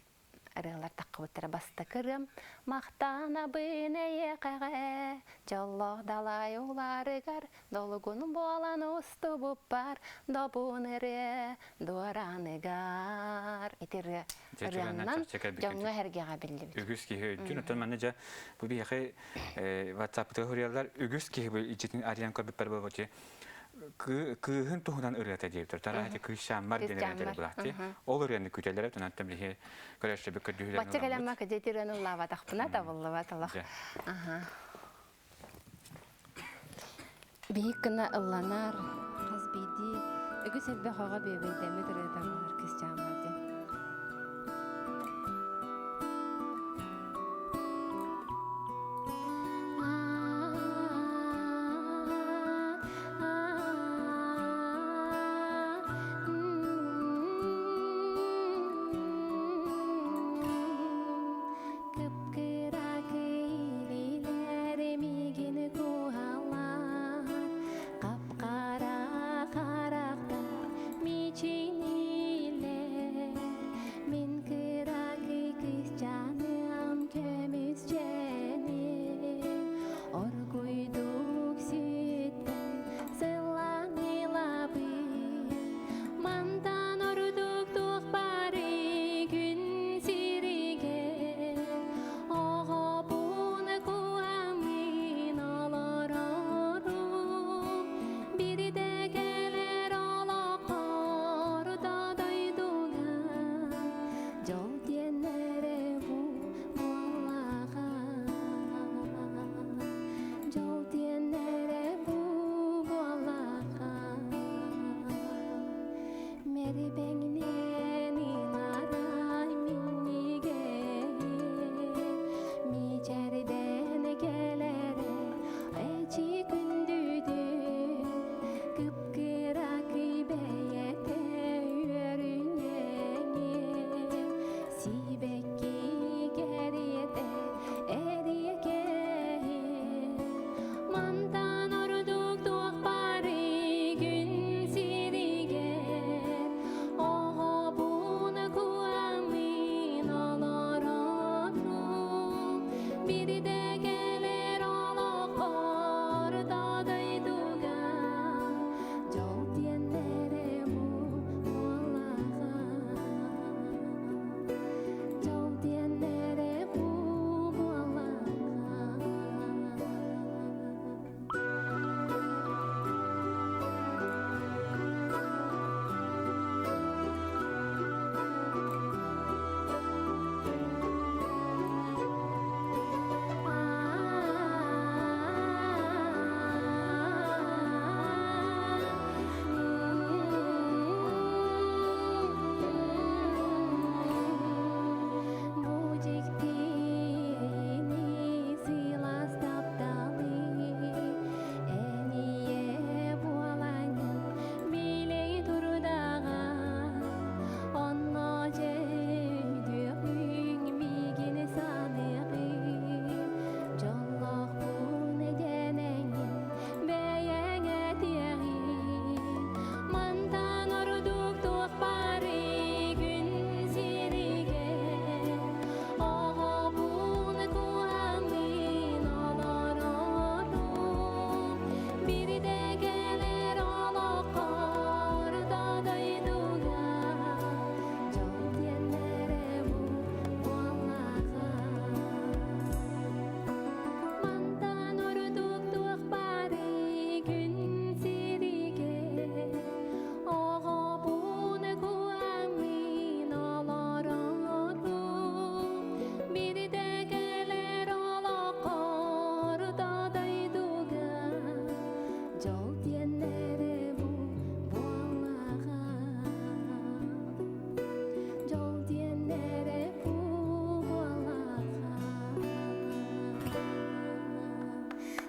ырыалар таххыбыттара бастакы ырыам Махтанабын эйиэхэҕэ дьоллоох далай уларыгар долгун буолан устубуппар добун ырыа дуораныгар ити ырыа ырыаннан дьоҥҥо эргэҕэ биллибит. Үгүс киһи өйдүүн, оттон манна дьэ бу биһиэхэ WhatsApp-ытыгар суруйаллар, үгүс киһи бу иччитин арыйан көрбүппэр буолбут кыыһын туһунан ырыата диэбиттэр. Тараһа кыысчааммар диэн ырыата булаахти. Ол ырыаны күтэллэр, онон биһи көрөшчөбүт көрдүһүлэр. Бачча кэлэммэ кыдьыт ырыаны ыллаабатахпына табыллыбат олох. Биһик гына ылланар, хас биирдии үгүс элбэх оҕо бүөбэйдэммит ырыата буолар кысчааммар диэн. Кып-кыра кыйлилер мигин куһалар, Кап-кара характар мичинилер.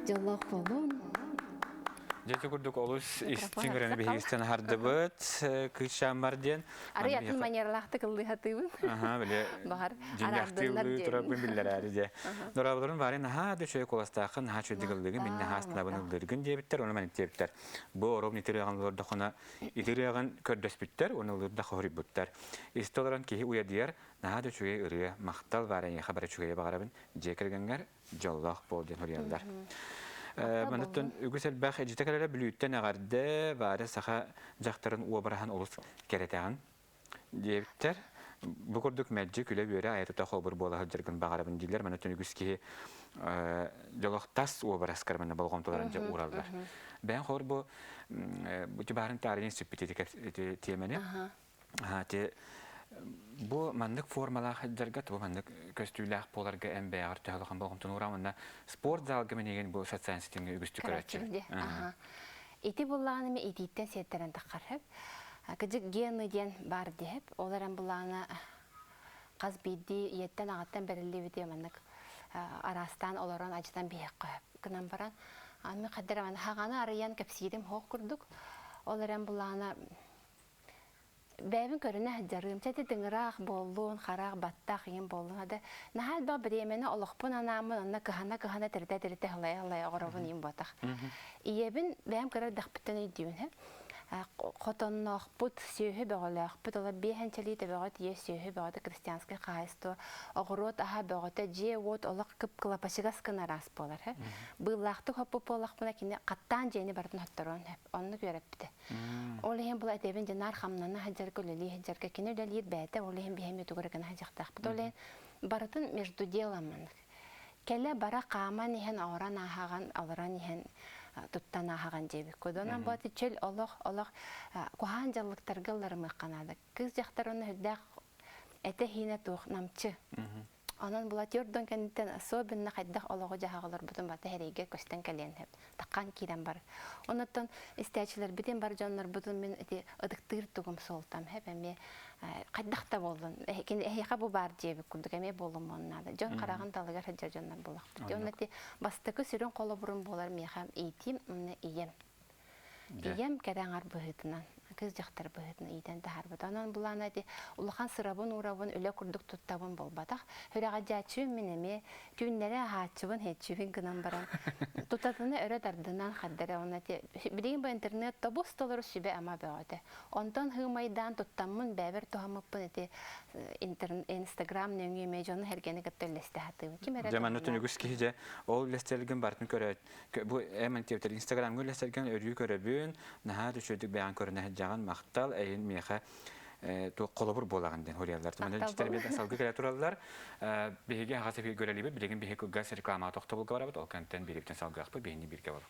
Дьоллоох буолун. Дьэ ити курдук олус истиҥ ырыаны биһигистэн аһардыбыт кыысчааммар диэн. Арый атын манералаахтык ыллыы сатыыбын. Аха, били Баҕар дьиҥнээхтии араардыннар ыллыы диэн. турарбын биллэрээри дьэ. Дорооболорун баарын наһаа да үчүгэй куоластааххын, наһаа үчүгэйдик ыллыыгын, мин наһаа астынабын ыллыыргын диэбиттэр, ону маннык диэбиттэр. Бу оруобун ити ырыаҕын ыллардаххына, ити ырыаҕын көрдөспүттэр, уонна ыллыырда хоһуруйбуттар. Истэ олорон киһи уйадыйар, наһаа да үчүгэй ырыа, махтал баар эйиэхэ бары үчүгэйи баҕарабын, дьиэ кэргэҥҥэр дьоллоох буол диэн суруйаллар. Манныттан үгүс элбэх эдьитэ кэлэрэ Бүлүүттэн эҕэрдэ, Варя саха дьахтарын уобараһын олус кэрэтэҕин диэбиттэр. Бу курдук мэлдьи күлэ-үөрэ айа-тута холобур буола сылдьаргын баҕарабын дииллэр. Манныттан үгүс киһи дьолох тас уобараскар манна болҕомтолорун дьэ уураллар. Бэйэҥ холобур бу бу баарын таарыйан сүппүт ити тиэмэни. Ити бу маннык формалаах сылдьарга, бу маннык көстүүлээх буоларга эн бэйэҕэр төһө улахан болҕомтону ууран уонна спорт залга минигин бу социальный ситимҥэ үгүстүк көрөөччү. Ити буллаҕына эми итииттэн сиэттэрэн таххар сөп. Кыдьык гены диэн баар диэп. Ол эрэн буллаҕына хас биирдии ийэттэн аҕаттан бэриллибити маннык араастаан олорон ажытан биһиэххэ сөп гынан баран аны хаддара маны хаҕаны арыйан кэпсиирим хоох курдук. Ол эрэн буллаҕына Бэйэбин көрүнэ сылдьарым, чэ ити тыҥыраах буоллун, харах, баттах иҥин буоллун ада наһаа элбэх бириэмэни олохпун анааммын онно кыһана-кыһана тиритэ-тиритэ сылайа-сылайа оҕоробун иин буотах. Ийэбин бэйэм кыра эрдэхпиттэн өйдүүбүн һэ. Хотонноохпут, сүөһү бөҕөлөөхпүт, олор биэһэнчэлии төбөҕө тиийэ сүөһү бөҕөтө крестьянскай хаһаайыстыба, оҕуруот аһа бөҕөтө, дьиэ-уот олох кып-кылапачыгас гына араас буолар һэ. Быыллаахтык хоппут буоллахпына кини хаттаан дьиэни барытын хотторуон сөп. Оннук үөрэппитэ. Ол иһин була этэбин дьэ наар хамнана сылдьарга, үлэлии сылдьарга кини үлэлиир бэйэтэ, ол иһин биһи эмиэ тугу эрэ гына сылдьыахтаахпыт. Ол иһин барытын между делом маннык. Кэлэ-бара хааман иһэн, оҥорон ааһаҕан, олорон иһэн туттан ааһаҕан диэбиккэ. Онон бу чөл олох, олох куһаҕан дьаллыктарга ылларымыахха наада. Кыыс дьахтар онно сүрдээх этэ-иһиинэ туох намчы. Онон Булатёрдон кэнниттэн особенно хайдах олоҕу-дьаһаҕы олорбутун барыта эрэйгэ көстөн кэлиэн сөп. Таххан киирэн бар. Онуттан истээччилэрбитин бар дьоннорбутун мин ити ытыктыыр тугум суолтам хэп эмиэ хайдах да буоллун эһиэхэ бу баар диэбит курдук эмиэ буолумуон наада. Дьон хараҕын далыгар сылдьар дьоннор буоллахпыт. Онно ити бастакы сүрүн холобурум буолар миэхэ иитиим уонна ийэм. Ийэм кэрэ аҥар быһыытынан, кыыс дьахтар быһыытынан иитэн таһаарбыта. Онон былаана ити улахан сырабын уурабын, үлэ курдук туттабын буолбатах. Сүрэҕэлдьээччибин мин эмиэ түүннэри аһааччыбын, иһээччибин гынан баран тутатына өрө тардынан хардара уонна ити билигин бу интернет тобус толору сүбэ-ама бөҕөтө. Онтон һыымайдаан туттаммын бэйэбэр туһаммыппын ити Инстаграм нөҥүө эмиэ дьону сэргэни кытта үллэстэ сатыыбын. Ким эрэ Дьэ манна үгүс киһи дьэ ол үллэстэргин барытын көрөөт Бу эн диэбитэр Инстаграмҥа үлэсэргин өрүү көрөбүн, наһаа да үчүгэйдик бэйэҕин көрүнэ сылдьаҕын, махтал, эйин миэхэ туох холобур буолаҕын диэн суруйаллар. Манна дьиттэр салгыы кэлэ тураллар. Биһиги аһаҕас эфиргэ үлэлиибит, билигин биһиги кылгас рекламаҕа тохтобулга барабыт, ол кэнниттэн биирибитин салгыахпыт, биһини бииргэ болу.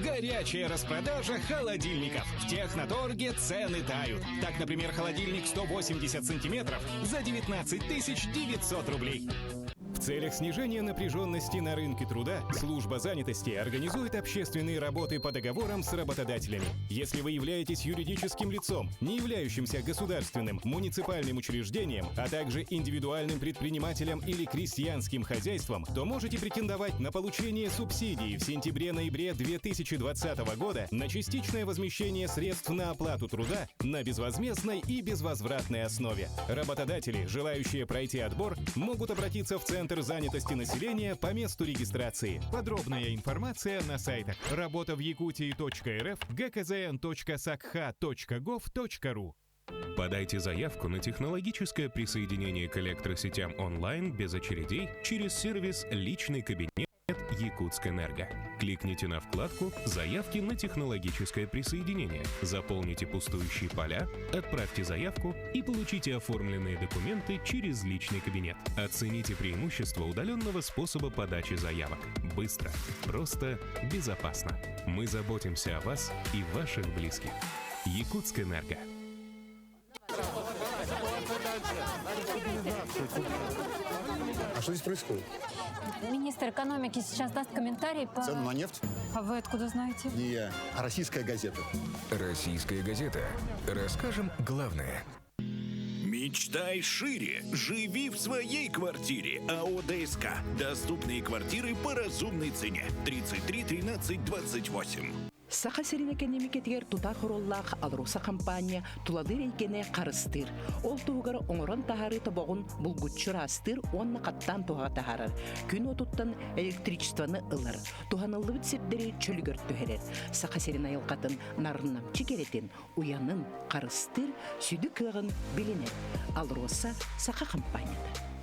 Горячая распродажа холодильников. В Техноторге цены тают. Так, например, холодильник 180 сантиметров за 19 900 рублей. В целях снижения напряженности на рынке труда служба занятости организует общественные работы по договорам с работодателями. Если вы являетесь юридическим лицом, не являющимся государственным, муниципальным учреждением, а также индивидуальным предпринимателем или крестьянским хозяйством, то можете претендовать на получение субсидий в сентябре-ноябре 2020 года на частичное возмещение средств на оплату труда на безвозмездной и безвозвратной основе. Работодатели, желающие пройти отбор, могут обратиться в Центр занятости населения по месту регистрации. Подробная информация на сайтах работа в Якутии.рф, gkzn.sakha.gov.ru. Подайте заявку на технологическое присоединение к электросетям онлайн без очередей через сервис «Личный кабинет» Якутскэнерго. Кликните на вкладку «Заявки на технологическое присоединение», заполните пустующие поля, отправьте заявку и получите оформленные документы через личный кабинет. Оцените преимущества удаленного способа подачи заявок. Быстро, просто, безопасно. Мы заботимся о вас и ваших близких. Якутскэнерго. А что здесь происходит? Министр экономики сейчас даст комментарий по... Цену на нефть? А вы откуда знаете? Не я, а российская газета. Российская газета. Расскажем главное. Мечтай шире. Живи в своей квартире. АО ДСК. Доступные квартиры по разумной цене. 33 13 28. Саха сирин экэниэмикэтигэр тутаах оруоллаах АЛРОСА хампаанньа тулалыыр эйгэни харыстыыр. Ол туһугар оҥорон таһаарыы тобоҕун булгуччу ыраастыыр уонна хаттаан туһаҕа таһаарар. Күн уотуттан электричествоны ылар, туһаныллыбыт сирдэри чөлүгэр түһэрэр. Саха сирин айылҕатын нарыннамчы кэрэтин, уйанын харыстыыр сүдү кыаҕын билинэр. АЛРОСА саха хампаанньата.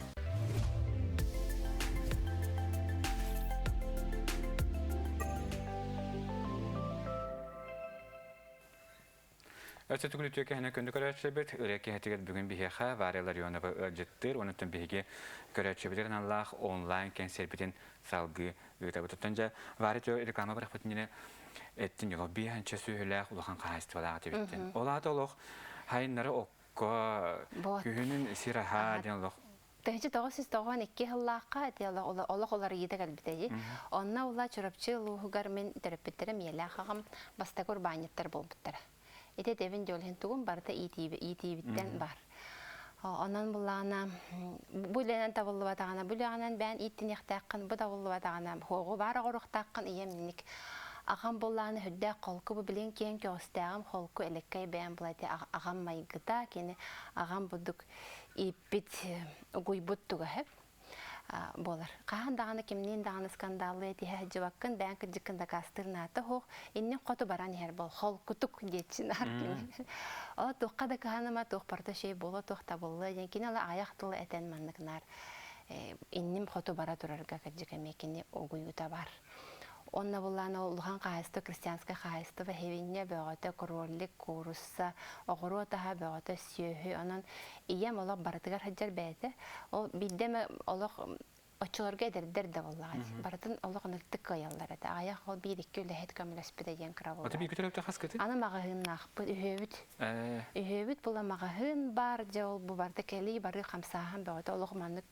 Өссө түгүл үтүө кэһинэ күндү көрөөччүлэрбит, ырыа киэһэтигэр бүгүн биһиэхэ Варя Ларионова ыалдьыттыыр, онуттан биһиги көрөөччүбүтүгэр аналлаах онлайн кэнсиэрбитин салгыы ыытабыт. Оттон дьэ Варя тө реклама бырахпытын иннинэ эттин дьоло биэһэнчэ сүөһүлээх улахан хаһаайыстыбалаах этибиттин. Ол аата олох хайыннары окко күһүнүн сир аһаа диэн олох 1992 сыллаахха ити олох уларыйыыта кэлбитэ дии. Онно ула Чурапчы улууһугар мин төрөппүттэрим ийэлээх аҕам бастакы урбаанньыттар буолбуттара. Ити этэбин дьолһин тугум барыта иитиибиттэн бар. Онон буллаҕына бу үлэнэн табыллыбатаҕына, бу үлэҕинэн бэйэн ииттиниэхтээххин, бу табыллыбатаҕына хуоҕу баар оҕоруохтааххын ийэм инник. Аҕам буллаҕына сүрдээх холку бу билин киэҥ көҕүстээҕим холку элэккэй бэйэм була ити аҕам майгыта кини аҕам бурдук ииппит угуйбут туга сөп буолар. Хаһан даҕаны кимниин даҕаны скандаллыы этиһэ сылдьыбаккын, бэйэҥ кырдьыккын дакаастыыр наата суох, иннин хоту баран иһэр бол, холкутук диэччи наар кини. Ол туохха да кыһаныма, туох барыта үчүгэй буолуо, туох табыллыа диэн кини ала аҕыйах тылы этэн маннык наар инним хоту бара турарга кырдьык эмиэ кини угуйуута бар. Онно буллаан ол улахан хаһаайыстыба, крестьянскай хаһаайыстыба хевинньэ бөҕөтө, кролик, куурусса, оҕуруот аһа бөҕөтө, сүөһү. Онон ийэм олох барытыгар сылдьар бэйэтэ. Ол биирдэ эмэ олох оччолорго эдэрдэр да буоллаҕа дии. Барытын олох ынырыктык кыайаллар этэ. Аҕыйах ол биир-икки үлэһит көмөлөспүтэ диэн кыра Аты буоллаҕа. биир төрөптө хаскыты? Аны маҕаһыыннаахпыт, үһүөбүт. Үһүөбүт була маҕаһыын баар, дьэ ол бу барыта кэлии барыы хамсааһын бөҕөтө олох маннык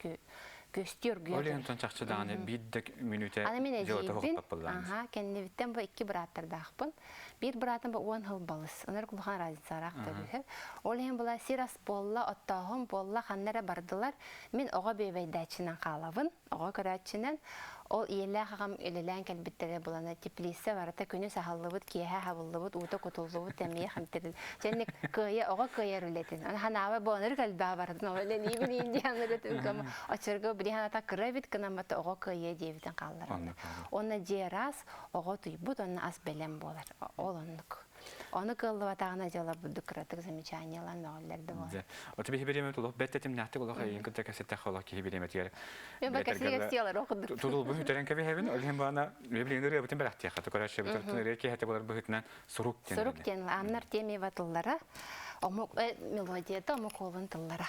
көстүү оргуйа Ол иһин чахчы даҕаны биир да мүнүүтэ Аны мин дьыалата эдьиийбин, хоһуппаппыллаан. аха, кэннибиттэн бу икки бырааттардаахпын. Биир быраатым бу уон сыл балыс. Онор улахан разницалаах төрүһү. Ол иһин була сир ас буолла, оттооһун буолла, ханна эрэ бардылар. Мин оҕо бүөбэйдээччинэн хаалабын, оҕо көрөөччүнэн. Ол ийэлээх аҕам үлэлээн кэлбиттэрэ булана теплица барыта күнүс аһыллыбыт, киэһэ аһабыллыбыт, уута кутуллубут, эмиэ хэмтэрил. Дьэнник кыайа оҕо кыайар үлэтин. Аны ханаабай буонары кэлбээ барытын ол үлэлиибин индианнары түнкөм оччорго били ханата кыра эбит гынаммата оҕо кыайыа диэбитин хааллараллар. Онно дьиэ ыраас, оҕо утуйбут, онно ас бэлэм буолар. Ол оннук. Ону кыаллыбатаҕына дьыала бурдук кыратык замечаниелаан мөҕүллэр да буолар. Ото биһи бириэмэ тулух бэт тэтимнээхтик олох эйин кытта кэсэтэх олох киһи бириэмэтигэр Мен ба кэсигэ олох тутулбун үтэрэн кэбиһэбин ол иһин баана билигин ырыабытын бэлэхтиэххэ көрөөччү бүтүн ырыа киэһэтэ болар быһыытынан сурук диэн Сурук диэн Анна Артемьева тыллара омук мелодията омук уолун тыллара.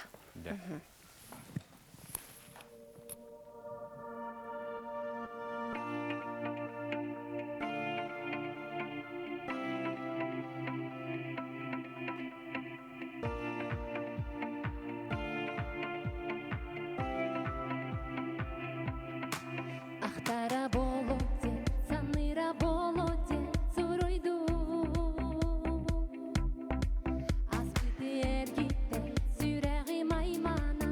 Ахтара болоте, саныра болоте, суруйду. Аспыты эргиттэ, сүрэҕим аймана.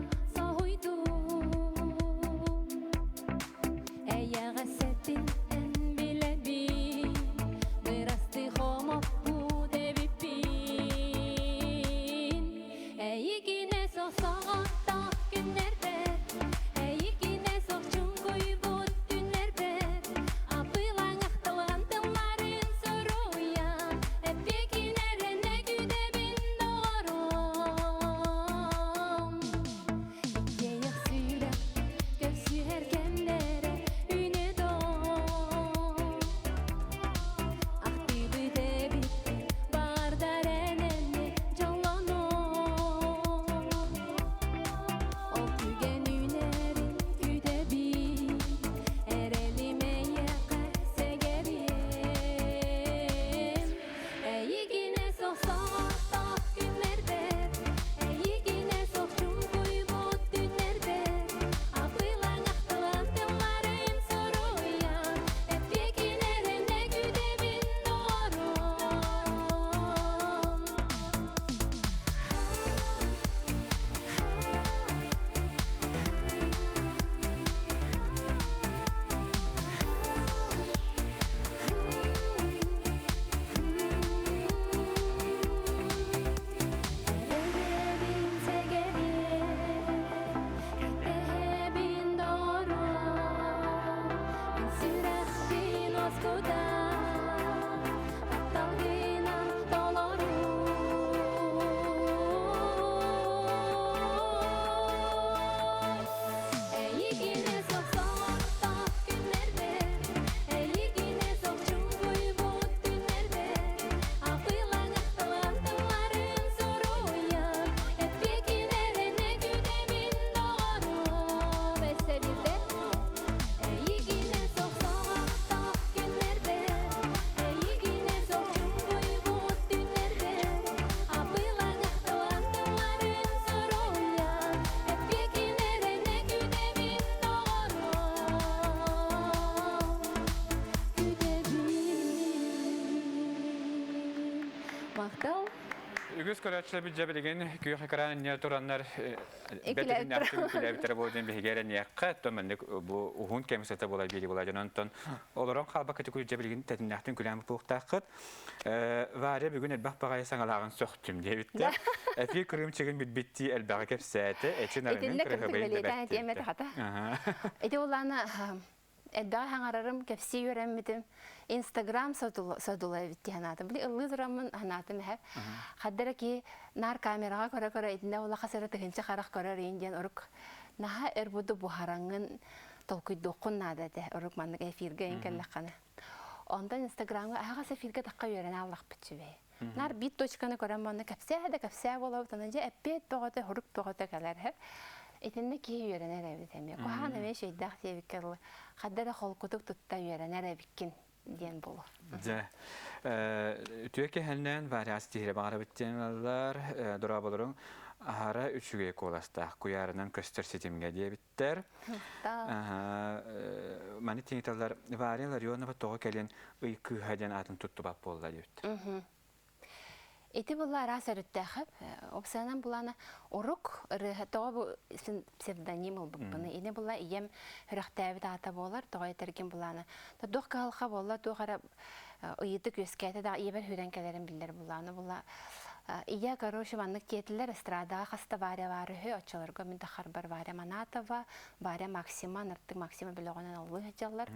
Үгүс көрөөччүлэр билдьэ билигин күөх экран иннигэр тураннар бэтигиннээхтик үҥкүүлээбиттэрэ буолуо диэн биһиги эрэниэххэ, оттон маннык бу уһун кэм устата буолар биэрии буолар дьон онтон олорон хаалбакка дьэ билигин тэтимнээхтик үҥкүүлээн буолуохтааххыт. Варя бүгүн элбэх баҕайы саҥалааҕын сөхтүм диэбиттэр. Эфир кырыымчыгын билбиттии элбэҕи кэпсээтэ, эчин арыҥын Итиннэ кырдьык кырыһыбайын да бэлиэтээн этиэм этэ бэрт хата. Ити улаана Элбэҕи хаҥарарым, кэпсии үөрэммитим. Инстаграм содула эбит дии санаатым. Били ыллыы тураммын санаатым эһэ. Хаддара киһи наар камераҕа көрө-көрө итиннэ улаха сыра тыһыынча харах көрөр иин диэн орук наһаа өр буду буһараҥҥын толкуйдуоххун наада этэ. Орук маннык эфиргэ ин кэллэххинэ. Онтон Инстаграмҥа аһаҕас эфиргэ тахха үөрэнэ аллахпыт сүбэй. Наар биир точканы көрөн манна кэпсээ да кэпсээ буолабыт, онон дьэ эппиэт бөҕөтө, хорук бөҕөтө кэлэр һэ. Итиннэ киһи үөрэнэр эбит эмиэ. Куһаҕан эмиэ үчүгэйдээх диэбиккэ дылы, хадда эрэ холкутук тутта үөрэнэр эбиккин диэн буолуо. Дьэ, үтүө кэһэлнээн Варяс тиһирэ баҕарабыт диэн ылаллар. Дорооболоруҥ аһара үчүгэй куоластаах куйаарынан көстөр ситимҥэ диэбиттэр. Маны тиҥиталлар Варя Ларионова тоҕо кэлин ый кыыһа диэн аатын туттубат буолла диэбит. Ити була араас өрүттээхип. Опсанан булана урук ырыаһа тоҕо бу псевдоним ылбыппыны. Ини була ийэм сүрэхтээбит аата буолар, тоҕо этэргин булана. Туох кыһалха буолла, туох эрэ ыйытык үөскээтэ да ийэбэр хүрэн кэлэрин биллэр булааны була. Ийэ, короче, маннык тиэтилэр эстрадаҕа хаста Варя баар үһү, оччолорго мин тахарбар Варя Манатова, Варя Максима, Нартык Максима бөлөҕүнэн ыллыы сылдьаллар.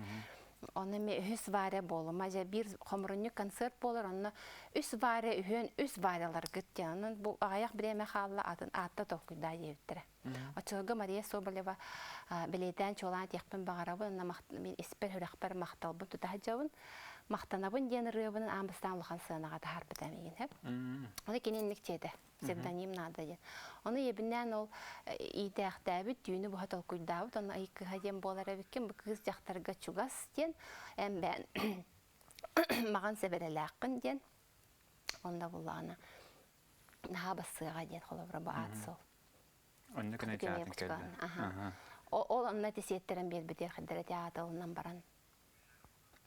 Онно эмиэ үһүс Варя буолума, дьэ биир хомурунньук концерт буолар, онно үс Варя үһүөн үс Варяларгыт диэн. Онон бу аҕыйах бириэмэ хаалла, атын аатта толкуйдаа диэбиттэрэ. Оччолорго Мария Соболева бэлиэтээн чуолаан этиэхпин баҕарабын, онно мин испэр сүрэхпэр махталбын тута сылдьабын. Махтанабын диэн ырыабын аан бастаан улахан сыанаҕа таһаарбыта миигин сөп. Ону кини инник диэтэ. Псевдоним наада диэн. Ону ийэбинээн ол иитээхтээбит, түүнү быһа толкуйдаабыт, онно ый кыһа диэн буолар эбиккин, бу кыыс дьахтарга чугас диэн, эн бэйэн маҕан сэбэрэлээххин диэн. Онно буллаҕына наһаа бассыаҕа диэн холобура бу аат суол. Онно күнэ театрын кэллэ. Ол онно ити сиэттэрэн биэрбитигэр хайдара театрынан баран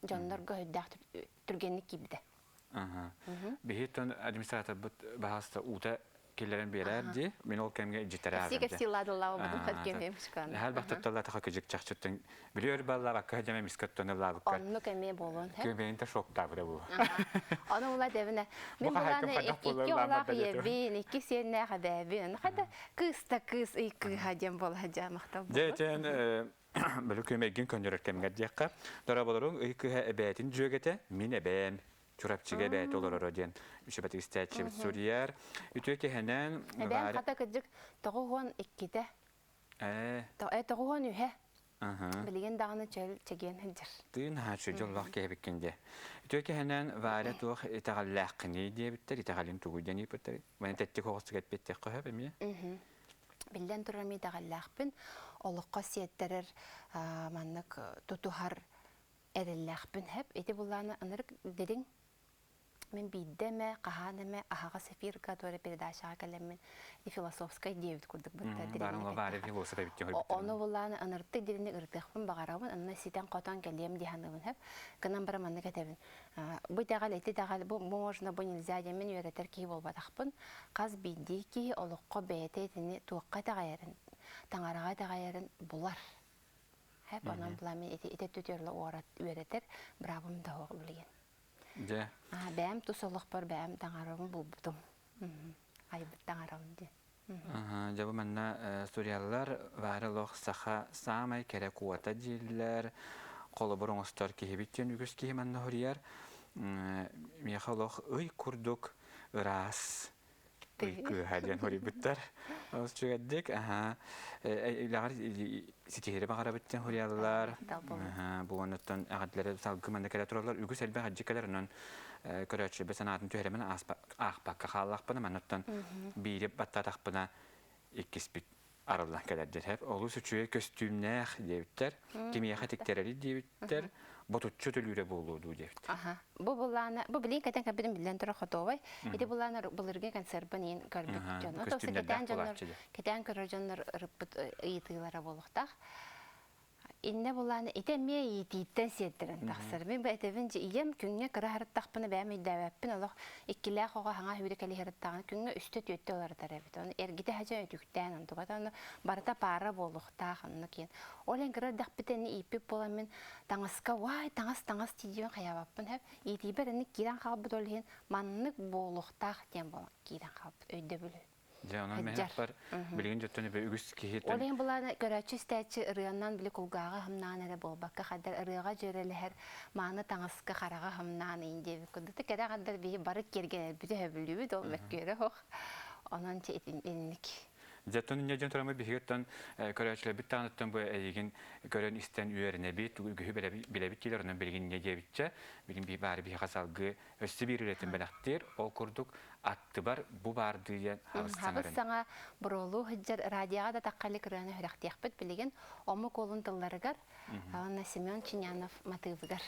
дьоннорго өйдөөх түргэнник киирбитэ. Биһи администраторбыт баһаста уута киллэрэн биэрээр дии. Мин ол кэмҥэ илдьиттэрэ Кэпсии кэпсии ладыллаабытым хат кэмиэм шкан. Хал бахтатталла таха кыжык чахчыттан били өр баллаабакка дьэме мискаттон ыллаабыкка. Оннук эмиэ буолуон сөп. Көмөйүнтэ шоктаабыта бу. Ону ула дэбинэ. Мин булааны икки оҕолоох ийэбин, икки сиэннээх эбээбин. Хата кыыс да кыыс ый кыыһа диэн буола махтал Дьэ, били көмөйгүн көннөрөр кэмҥэр диэххэ. Дорооболоруҥ ый кыыһа эбээтин дьүөгэтэ, мин эбээм. Чурапчыга эбээт олороро диэн үчүбэтик истээччибит суруйар. Үтүө киһинэн Эбээм хата кырдьык 92-те. Ээ. 93-э. Билигин даҕаны чөл чэгиэн сылдьар. Тыын хаачы дьоллоох киһибиккин диэ. Үтүө киһинэн Варя туох итэҕэллээххиний диэбиттэр, итэҕэлин тугуй диэн ыйыппыттар. Маны тэттик оҕустук эппиэттиэххэ сөп эмиэ. Биллэн турар эмиэ итэҕэллээхпин. Олоххо сиэттэрэр маннык тутуһар эрэллээхпин сөп. Ити буллааны ынырык дириҥ мин биирдэ эмэ, хаһаан эмэ аһаҕас эфирга туора передачаҕа кэлэммин философскай диэбит курдук бытта Ону буллааны ыныртык дириҥник ырытыахпын баҕарабын, онно ситэн-хотон кэлиэм дии саныыбын сөп. Гынан баран маннык этэбин. Бу итэҕэл, ити итэҕэл, бу можно, бу нельзя диэммин үөрэтэр киһи буолбатахпын. Хас биирдии киһи олоххо бэйэтэ итини туохха итэҕэйэрин, таҥараҕа итэҕэйэрин булар. Хэп онон була мин ити ити түтүөрлэ үөрэтэр быраабым да суох билигин. Дьэ. Бэйэм тус олохпор бэйэм таҥарабын булбутум. Айбыт таҥарабын диэн. Дьэ бу манна суруйаллар Варя олох саха саамай кэрэ куота дииллэр. Холобур оҥостор киһибит диэн үгүс киһи манна суруйар. Миэхэ олох ый курдук ыраас кыыһа диэн хоруйбуттар. Олус үчүгэйдик. Үлэҕэр ситиһири баҕарабыт диэн хоруйаллар. Бу оннуттан эҕэрдэлэри салгыы манна кэлэ тураллар. Үгүс элбэх эдьи кэлэр. Онон көрөөччүлэрбит санаатын түһэрэмин аахпакка хааллахпына, манныттан биири баттаатахпына иккиспит арыллан кэлэр диэн. Олус үчүгэй көстүүмнээх диэбиттэр. Кимиэхэ тиктэрэрий диэбиттэр. Ботуччу төлүүрэ буолуо дуу диэбиттэр. Аха. Бу булаана, бу билин кэтэн кэбитин биллэн турар хотуобай. Ити булаана былыргы консервын иин көрбүт дьон. Кэтээн дьоннор, кэтээн көрөр дьоннор ырыппыт ыйытыылара буолуохтаах. Иннэ булааны ити эмиэ иитииттэн сиэттэрэн тахсар. Мин бу этэбин дьэ ийэм күҥҥэ кыра сырыттахпына бэйэм өйдөөбөппүн олох иккилээх оҕо хаҥа сүүрэ кэлэ сырыттаҕына күҥҥэ үстэ түөртэ уларытар эбит. Ону эргитэ садьан өтүктээн онтуката ону барыта паара буолуохтаах онно киэн. Ол эн кыра эрдэхпитинэ ииппит буолан мин таҥаска уай таҥас таҥас тиийдибин хайаабаппын сөп. Иитиибэр инник киирэн хаалбыт ол иһин маннык буолуохтаах диэн буолан киирэн хаалбыт өйдөбүл. Дьэ, онон мэһэппэр билигин дьоттон үгүс киһи Ол иһин былаана көрөөччү истээччи ырыанан били кулгааҕа хамнаан эрэ буолбакка хаддар ырыаҕа дьүөрэлэһэр мааны таҥаска хараҕа хамнаан иин диэбит курдук кэрэ хаддар биһи бары киэргэнэрбит өһөбүлүүбүт ол мөккүөрэ суох онон итинник Дьэттон инньэ дьон тураммыт биһигиттэн көрөөччүлэрбит даҕаныттан бу эйигин көрөн истэн үөрэнэбит, үгүһү билэбит диилэр, онон билигин инньэ диэбиччэ, билигин баары биһиэхэ салгыы өссө биир үлэтин бэлэхтиир. Ол курдук аттыбар бу баардыы диэн хабыс Хабыс саҥа буруолуу сылдьар радиоҕа да таххали кырыаны үрэхтиэхпит билигин омук уолун тылларыгар уонна Семен Чинянов матыыбыгар.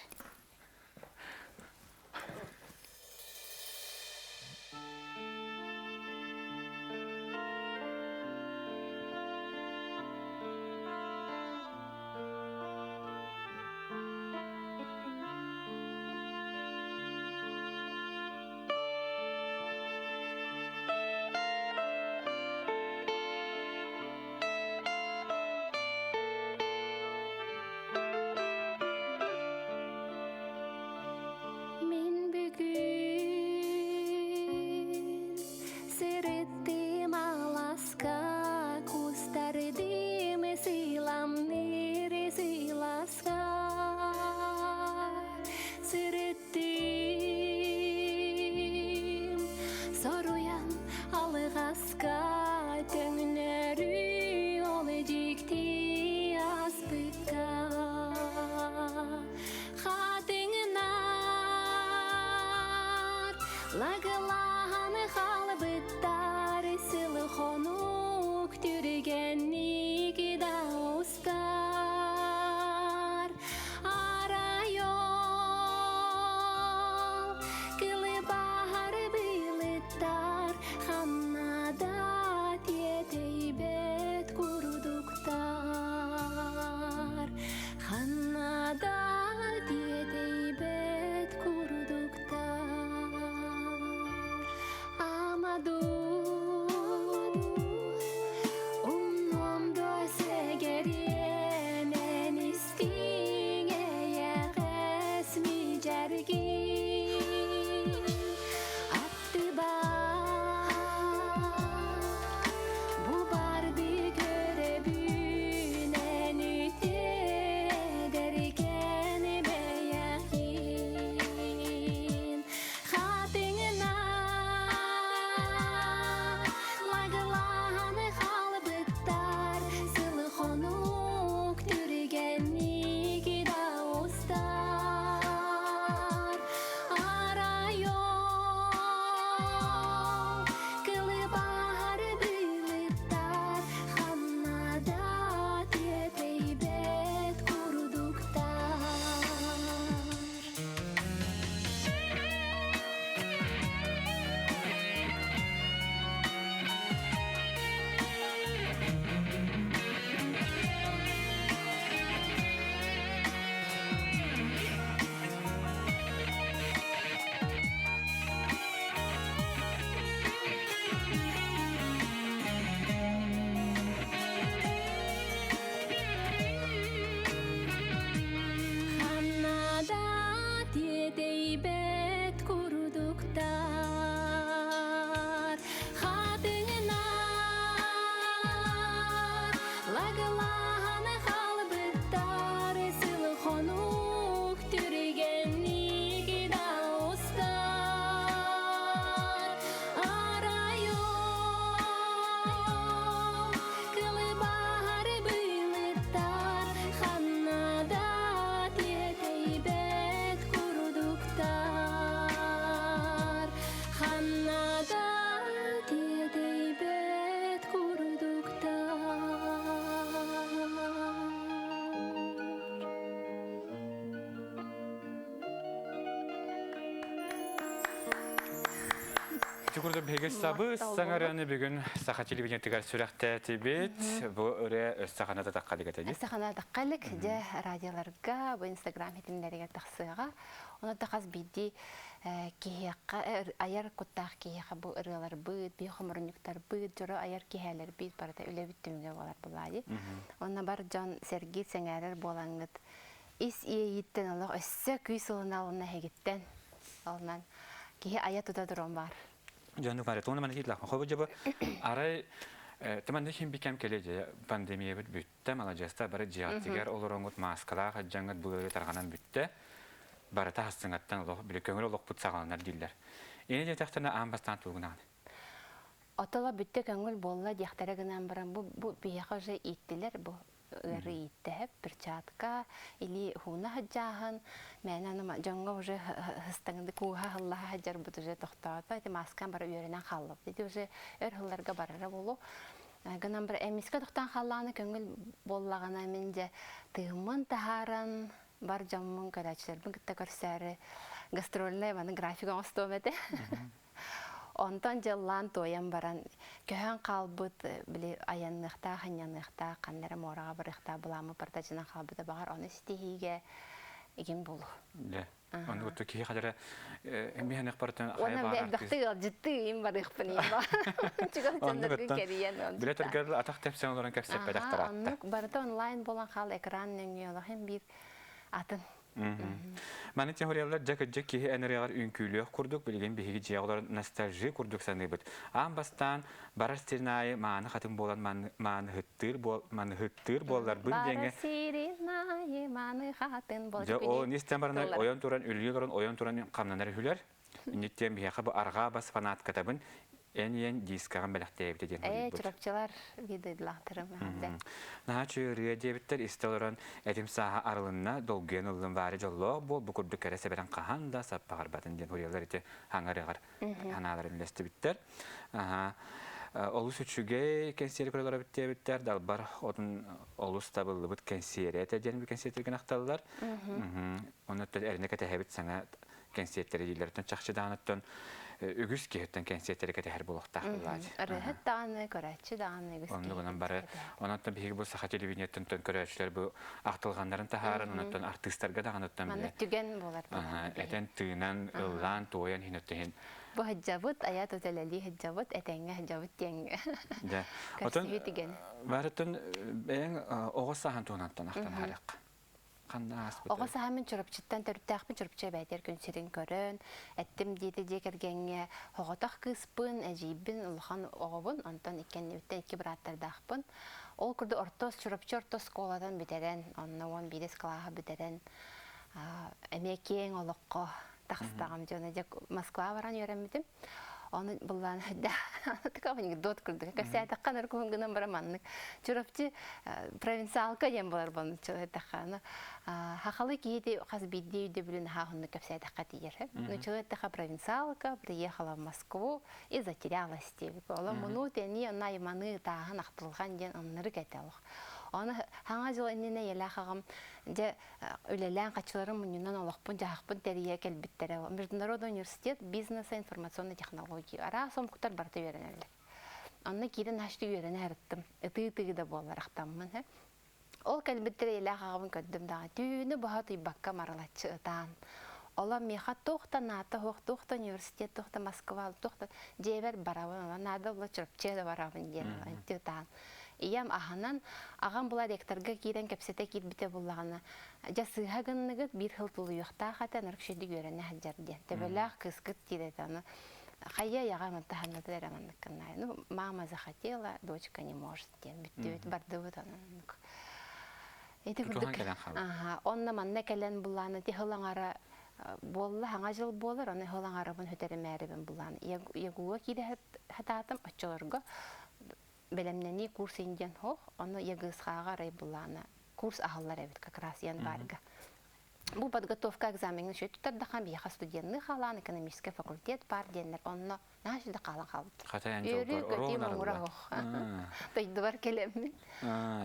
Ити курдук биһиги сабы саҥарыаны бүгүн саха телевидениетыгар сүрэхтээтибит. Бу ырыа өссө хана да таххалык этэ Өссө хана таххалык дьэ радиоларга, бу инстаграм хитимнэригэр тахсыаҕа. Ону да хас биирдии киһиэхэ айар куттаах киһиэхэ бу ырыаларбыт, биһи хомурунньуктарбыт, дьоро айар киһээлэрбит барыта үлэбит түмүгэ буолар булаайы. Онно бар дьон сэргиир сэҥээрэр буолаҥҥыт ис иэйииттэн олох өссө күүс ылына ылына эһигиттэн Онон киһи айа тута туран баар. Дьону бары тугун маны титлах. Хобу жабы арай тыманны хим бикем келе же пандемия бит бүттэ, маладьыаста бары дьиэҕиттигэр олороҥут мааскалаах аджаҥҥыт былыры тарҕанан бүттэ. Барыта хастыҥаттан олох били көҥүл олохпут саҕаланар дииллэр. Ини диэтэхтэринэ аан бастаан тугунаан. Отола бүттэ көҥүл буолла диэхтэрэ гынан баран бу бу биһиэхэ уже ииттилэр бу ыары ииттэһэп перчатка или хууна хаджааһын мээнэ аны дьоҥҥо уже хыстаҥды кууһа хыллаһа хаджарбыт уже тохтоото ити маскан бара үөрэнэн хааллыбыт ити уже өр хылларга барара болу гынан бар эмискэ тохтоон хааллаҕына көҥүл буоллаҕына мин дьэ тыыммын таһааран бар дьоммун көрөөччүлэрбин кытта көрсөөрү гастрольнай маны график оҥостуом этэ. Онтон дьыллаан туойан баран көһөн хаалбыт били айанныахтаах, анньаныахтаах, ханна эрэ муораҕа барыахтаах былааммыт барыта дьынан хаалбыта баҕар ону ситиһиигэ игин булу. Дьэ. Ону кытта киһи хадара эмиһэнэх барытын хайа Уонна баар элбэхтик ыалдьыттыы им барыахпын им Чугас дьонноргун кэрийэн Билэ төргөр атах тэпсэн олорон кэпсэппэтэх таратта. Оннук барыта онлайн буолан хаал экран нөҥүө олох биир атын. Маны теориялар дьэ кырдьык киһи энергияҕар үҥкүүлүөх курдук билигин биһиги дьиэ олорон ностальжи курдук саныыбыт. Аан бастаан барар сирин аайы мааны хатын буолан мааныһыттыыр буол маныһыттыыр буолларбын диэҥҥэ Барар сирин аайы мааны хатын Дьэ ол истэн баран ойон туран үлүйэ олорон ойон туран хамнанар үһүлэр. Инниттэн биһиэхэ бу арҕаа бас фанаткатабын эн ийэн дискаҕын бэлэхтээбитэ диэн Ээ, чурапчылар видеолаахтарым эҕэрдэ. Наһаа үчүгэй ырыа диэбиттэр истэ олорон этим сааһа арылынна, долгуйан ыллым Варя дьоллоох буол, бу курдук кэрэ сэбэрэн хаһан да саппаҕырбатын диэн уруйаллар ити хаҥарыгар ханааларын үллэстибиттэр. Аха. Олус үчүгэй кэнсиэри көрөлөр эбит диэбиттэр, далбар отун олус табыллыбыт кэнсиэри этэ диэн кэнсиэртэргин ахталлар. Онно эрэнэ кэтэһэбит саҥа кэнсиэртэри дииллэриттэн чахчы даҕаныттан үгүс киһиттэн кэнсиэртэри кэтэһэр буолуохтаах буолааччы. Ырыаһыт даҕаны, көрөөччү даҕаны үгүс Онну гынан бары онон биһиги бу саха телевидениеттэн көрөөччүлэр бу ахтылҕаннарын таһааран онон артыыстарга даҕаныттан Маннык түгэн буолар этэн тыынан ыллаан туойан иһин Бу сылдьабыт, айа тутэлэлии сылдьабыт, этэҥҥэ сылдьабыт диэҥҥэ. Дьэ. Отон түгэн. Барытын бэйэҥ оҕо сааһын туһунантан ахтан харыахха. Ханна ааспытай? Оҕо сааһым Чурапчыттан төрүттээхпин Чурапчы эбээтэр күн сирин көрөн, эттим диэти дьиэ кэргэҥҥэ оҕотох кыыспын, эдьиийбин, улахан оҕобун, онтон иккэннибиттэн икки бырааттардаахпын. Ол курдук орто Чурапчы орто оскуолатын бүтэрэн, онно 11 кылааһы бүтэрэн, эмиэ киэҥ олоххо тахстаҕым дьоно дьэ Москва баран үөрэммитим. Ону былаан такой анекдот курдук. Кэпсээтэххэ наркоһун гынан баран маннык. Чурапчы провинциалка диэн болар бон чылайтаххана. Хахалы киһити хас биирдии өйдөбүлүн хаахунну кэпсээтэххэ тиийэр. Ну чылайтаха провинциалка приехала в Москву и затерялась диэбик. Ола муну тэни онна айманы тааһын ахтылҕан диэн оннырык этэ олох. Оны хаҥа жыл иннинэ елээх аҕам дьэ үлэлээн хаччыларын мунньунан олохпун-дьаһахпын тэрийэ кэлбиттэрэ. Международный университет бизнеса информационной технологии араас омуктар барыта үөрэнэллэр. Онно киирэн хашты үөрэнэ сырыттым. Ытыы-ытыы да буоллар ахтаммын. Ол кэлбиттэрэ илээх аҕабын көрдүм даҕа түүнү быһа утуйбакка марылаччы ытаан. Ола миэхэ туох да наата суох, туох да университет, туох да Москва, туох да дьиэбэр барабын, ола наада була Чурапчыга да барабын диэн ытаан. Ийэм аһынан, аҕам була ректорга киирэн кэпсэтэ киирбитэ буллаҕына, дьэ сыыһа гынныгыт, биир сыл тулуйуохтаах этэ, ынырык үчүгэйдик үөрэнэ сылдьар диэн. Төбөлөөх кыыскыт диир этэ, ону хайа яҕа мантаһанната эрэ маннык гыннаай. Ну, мама захотела, дочка не может диэн бүттүбүт, бардыбыт оннук. Ити курдук, аха, онно манна кэлэн буллааны ти сыл аҥара буолла, хаҥа дьыл буолар, ону сыл аҥарабын хөтөрүмээрибин буллааны. Ягуга киирэ хатаатым оччолорго бэлэмнэнии курс индиан хоох, ону ЯГСХ-ҕа арай былаана курс аһыллар эбит как раз январьга. Бу подготовка экзамеҥҥа үчүгэй туттардахан биһиэхэ студенныы халаан экономический факультет бар диэннэр онно. Наһаа үчүгэй хаалан хаалбытым. Хата эн Үөрүү дьолгор көтүү оруобун муҥура арыллар. суох. Дойдубар кэлэммин.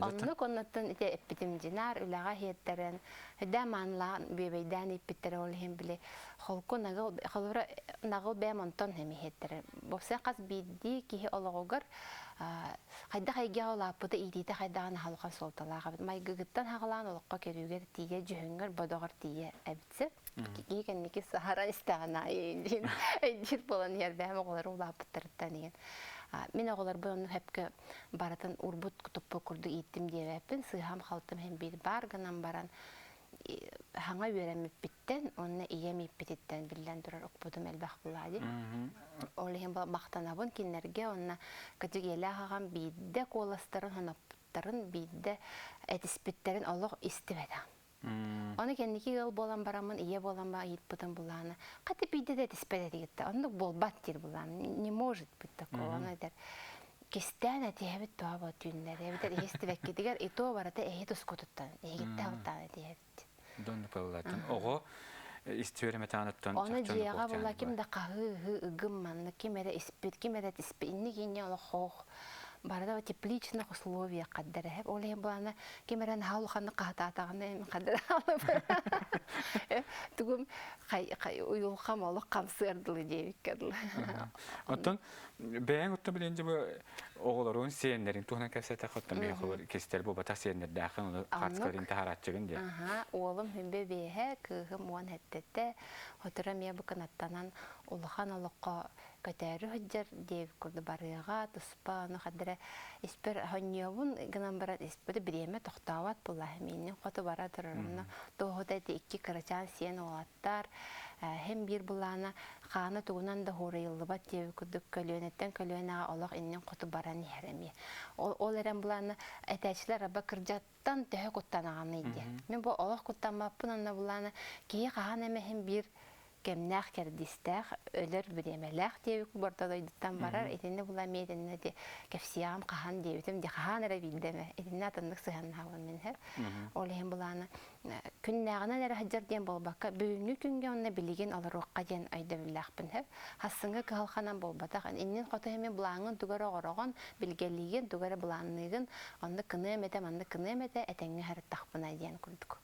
Оннук оннуттан ити эппитим дьинаар үлэҕэ иһиэттэрэн, өйдөөн маанылаан бүөбэйдээн ииппиттэрэ ол иһин били холку нагыл холобура нагыл бэйэм онтон эми иһиэттэрэ. Бопсай хас биирдии киһи олоҕугар хайдах эйгэҕэ улааппыта иитиитэ хайдаҕын аһылҕа суолталаах эбит. Майгыгыттан хаҕалаан олоххо көрүүгэр тиийэ, дьүһүҥҥэр, бодоҕор тиийэ эбит сөп. Киһи кэнники саһаран истэҕин аайы өйдүүр, өйдүүр буолан иһэр бэйэм оҕолорум улааппыттарыттан иһин. Мин оҕолорбун оннук сөпкө барытын урбут туппут курдук ииттим диэбэппин, сыыһам-халтым иһин биир баар гынан баран хаҥа үөрэммиппиттэн уонна ийэм ииппититтэн биллэн турар укпутум элбэх буолаа дии. Ол иһин махтанабын кинилэргэ уонна кырдьык ийэлээх аҕам биирдэ куоластарын хоноппуттарын биирдэ этиспиттэрин олох истибэтэҕим. Ону кэнники ыал буолан бараммын, ийэ буолан ба ыйыппытым булаана. Хата биирдэ да этиспэт этигитте. Оннук буолбат диир булаан. Не может быть такого. Ону этэр. Кистээн этиһэбит тоҕо бу түүннэри. Эбэтэр иһистибэккитигэр и то барыта эһи тускутуттан, эһигиттэ алтаан этиһэбит. Донну пыллатын. Оҕо истүөрэмэтаныттан Ону дьиэҕэ була ким да хаһыы-ыһыы ыгым манна ким эрэ испит, ким эрэ тиспит, инник инньэ олох хоох барыта тепличных условиях хаддарэһэп ол иһин булана ким эрэ наһаа улаханнык хаһытаатаҕына эми хаддараалабы тугум уйулхам олох хамсыар дылы диэбиккэ дылы. Оттон бэйэҥ оттон билин дьэ бу оҕолорун сиэннэрин туһунан кэпсэтэх оттон биһиэхэ кистэл буолбатах сиэннэрдээххин ону хаацкаларын таһарааччыгын диye. Аха, уолум хүмбэ биэһэ, кыыһым уон сэттэтэ, хотура эмиэ бу кынаттанан улахан олоххо көтөөрү сылдьар диэбит курдук барыаҕа, туспа ону хадара испэр хонньуобун гынан баран испит бириэмэ тохтообот буолла миинин хоту бара турар онно туоһута ити икки кырачаан сиэн уолаттар һэм биир былаана хаана тугунан да хуурайыллыбат диэбит курдук көлүөнэттэн көлүөнэҕэ олох иннин хоту баран иһэр эмиэ ол, ол эрэн былаана этээччилэр аба кырдьаттан төһө куттанаҕыный диэн мин бу олох куттаммаппын онно былаана киһи хаһан эмэ иһин биир кэмнээх кэрдиистээх, өлөр бириэмэлээх диэбит борто дойдуттан барар, итиннэ була эмиэ итиннэ ди кэпсиэҕим хаһан диэбитим ди хаһан эрэ биирдэ эмэ итиннэ атыннык сыһыаннаһабын мин һэр. Ол иһин былаана күннээҕинэн эрэ сылдьар диэн буолбакка, бүгүҥҥү күҥҥэ уонна билигин олоруохха диэн өйдөбүллээхпин һэр. Хассыҥҥы кыһалҕанан буолбатах. Иннин хоту эми былааҥҥын тугу эрэ оҥороҕун, билгэлиигин, тугу эрэ былаанныыгын, онно кыныам этэ, маннык кыныам этэ, этэҥҥэ сырыттахпына диэн курдук.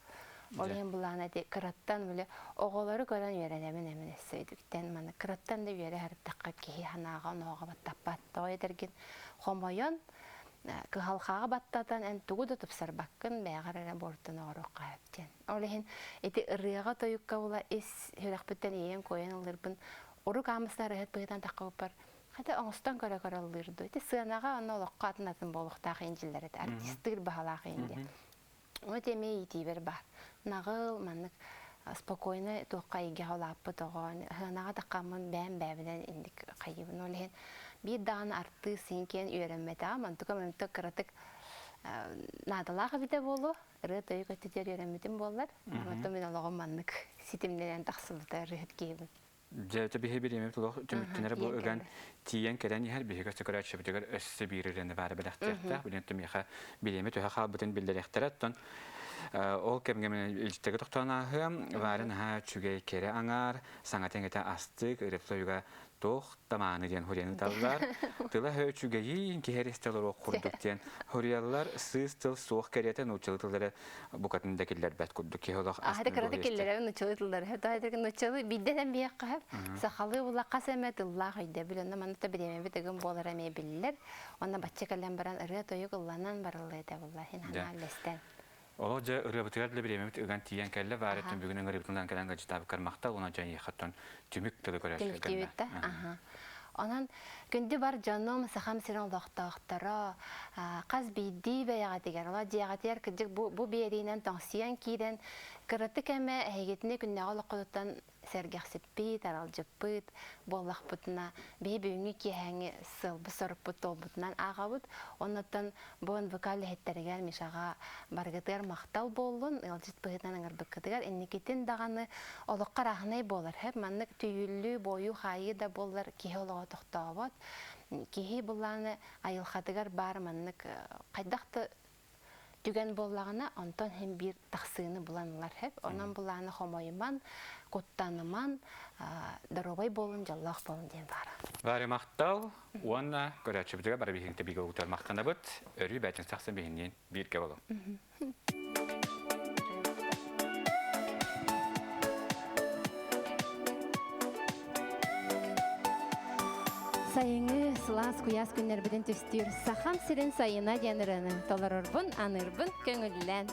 Ол иһин былаана ити кыраттан били оҕолору көрөн үөрэнэбин эмин өссө үтүктэн маны кыраттан да үөрэ сырыттахха киһи санааҕа онооҕо баттаппат. Тоҕо этэргин хомойон кыһалҕаҕа баттатан эн тугу да тупсарбаккын бэйэҕэр эрэ буортун оҥоруохха сөп диэн. Ол иһин ити ырыаҕа тойукка була ис сүрэхпиттэн иэйэн-куойан ыллыырбын урук аамысына ырыаһыт быһыытынан таххыбыппар хата оҥостон көрө-көрө ыллыыр дуу. Ити сыанаҕа онно олоххо атын-атын буолуохтаах индилэр этэ. Артистыыр баһалаах инди. Вот эмиэ иитиибэр баар. Наҕыл, маннык спокойно туохха эйгэҕэ улааппыт оҕо, сыанаҕа таххаммын бэйэм бэйэбинэн инник хайыыбын. Ол иһин биир даҕаны артыыс син киэн үөрэммэтэҕим, онтукам эмтэ кыратык наадалаах эбитэ буолуо. Ырыа-тойук өттүтүгэр үөрэммитим буоллар. Оттон мин олоҕум маннык ситимнэнэн тахсыбыта ырыаһыт киһибин. Дьэ, биһи бириэмэбит олох түмүктэнэр бу ыган тиийэн кэлэн иһэр биһиги өссө көрөөччүбүтүгэр өссө биир ырыаны баара бэлэхтиэхтээх. Билин миэхэ бириэмэ төһө хаалбытын биллэриэхтэрэ. Оттон ол кэмҥэ мин илдьиттэгэ тохтоон ааһыам. Варя наһаа үчүгэй кэрэ аҥаар, саҥата-иҥэтэ астык, ырыа-тойуга туох тамааны диэн хуруйан ыыталлар. Тыла өһө үчүгэйин киһи эрэ истэ олоруох курдук диэн хуруйаллар. Сыыс тыл суох кэриэтэ нууччалыы тыллары букатын да киллэрбэт курдук киһи олох Аһата кырата киллэрэбин нуччалыы тыллары. Тоҕо нуччалыы биирдэн биһиэххэ сахалыы була хас эмэ тыллаах өйдөбүл. Онно манна та бириэмэбит ыгым буолара эмиэ биллэр. Онно бачча кэлэн баран ырыа-тойук ылланан барыллыа этэ буолла. Иһин санаа үллэстэн. Олох дьэ ырыабытыгар да бириэмэбит ыган тиийэн кэллэ. Баары бүгүн ыҥырыыбытынан кэлэн гажитабыккар махтал уонна дьон эйиэхэттэн түмүк тылы көрөөччүлэргэ. Түмүктүүбүт да. Онон күндү бар дьонум, Сахам сирин олохтоохторо, хас биирдии бэйэҕитигэр, ола дьиэҕитигэр кырдьык бу, бу биэриинэн тоҥсуйан киирэн, кыратык эмэ эһигитини күннээҕи олоххутуттан сэргэхсиппит, аралдьыппыт буоллахпытына, биһи бүгүҥҥү киэһээҥҥи сыалбыт-сорукпут туолбутунан ааҕабыт. Оннуттан бу НВК үлэһиттэригэр Мишаҕа барыгытыгар махтал буоллун, ыалдьыт быһыытынан ыҥырбыккытыгар инникитин даҕаны олоххо арааһынай буолар. Сөп маннык түүйүллүү, буойуу-хаайыы да буоллар киһи олоҕо тохтообот. Киһи былааны айылҕатыгар баар маннык хайдах да. түгэн буоллаҕына, онтон һин биир тахсыыны булан ылар хэп. Онон булааны хомойуман, куттаныман, доруобай буолун, дьоллоох буолун диэн баара. Бары махтал уонна көрөөччүбүтүгэр бары биһиги бигэ утар махтанабыт. Өрүү бәтин сахсын биһинниин бииргэ болу. Сайыҥҥы сылаас куйаас күннэрбитин түстүүр Сахам сирин сайына диэн ырыаны толорорбун, анырбын көҥүллээн.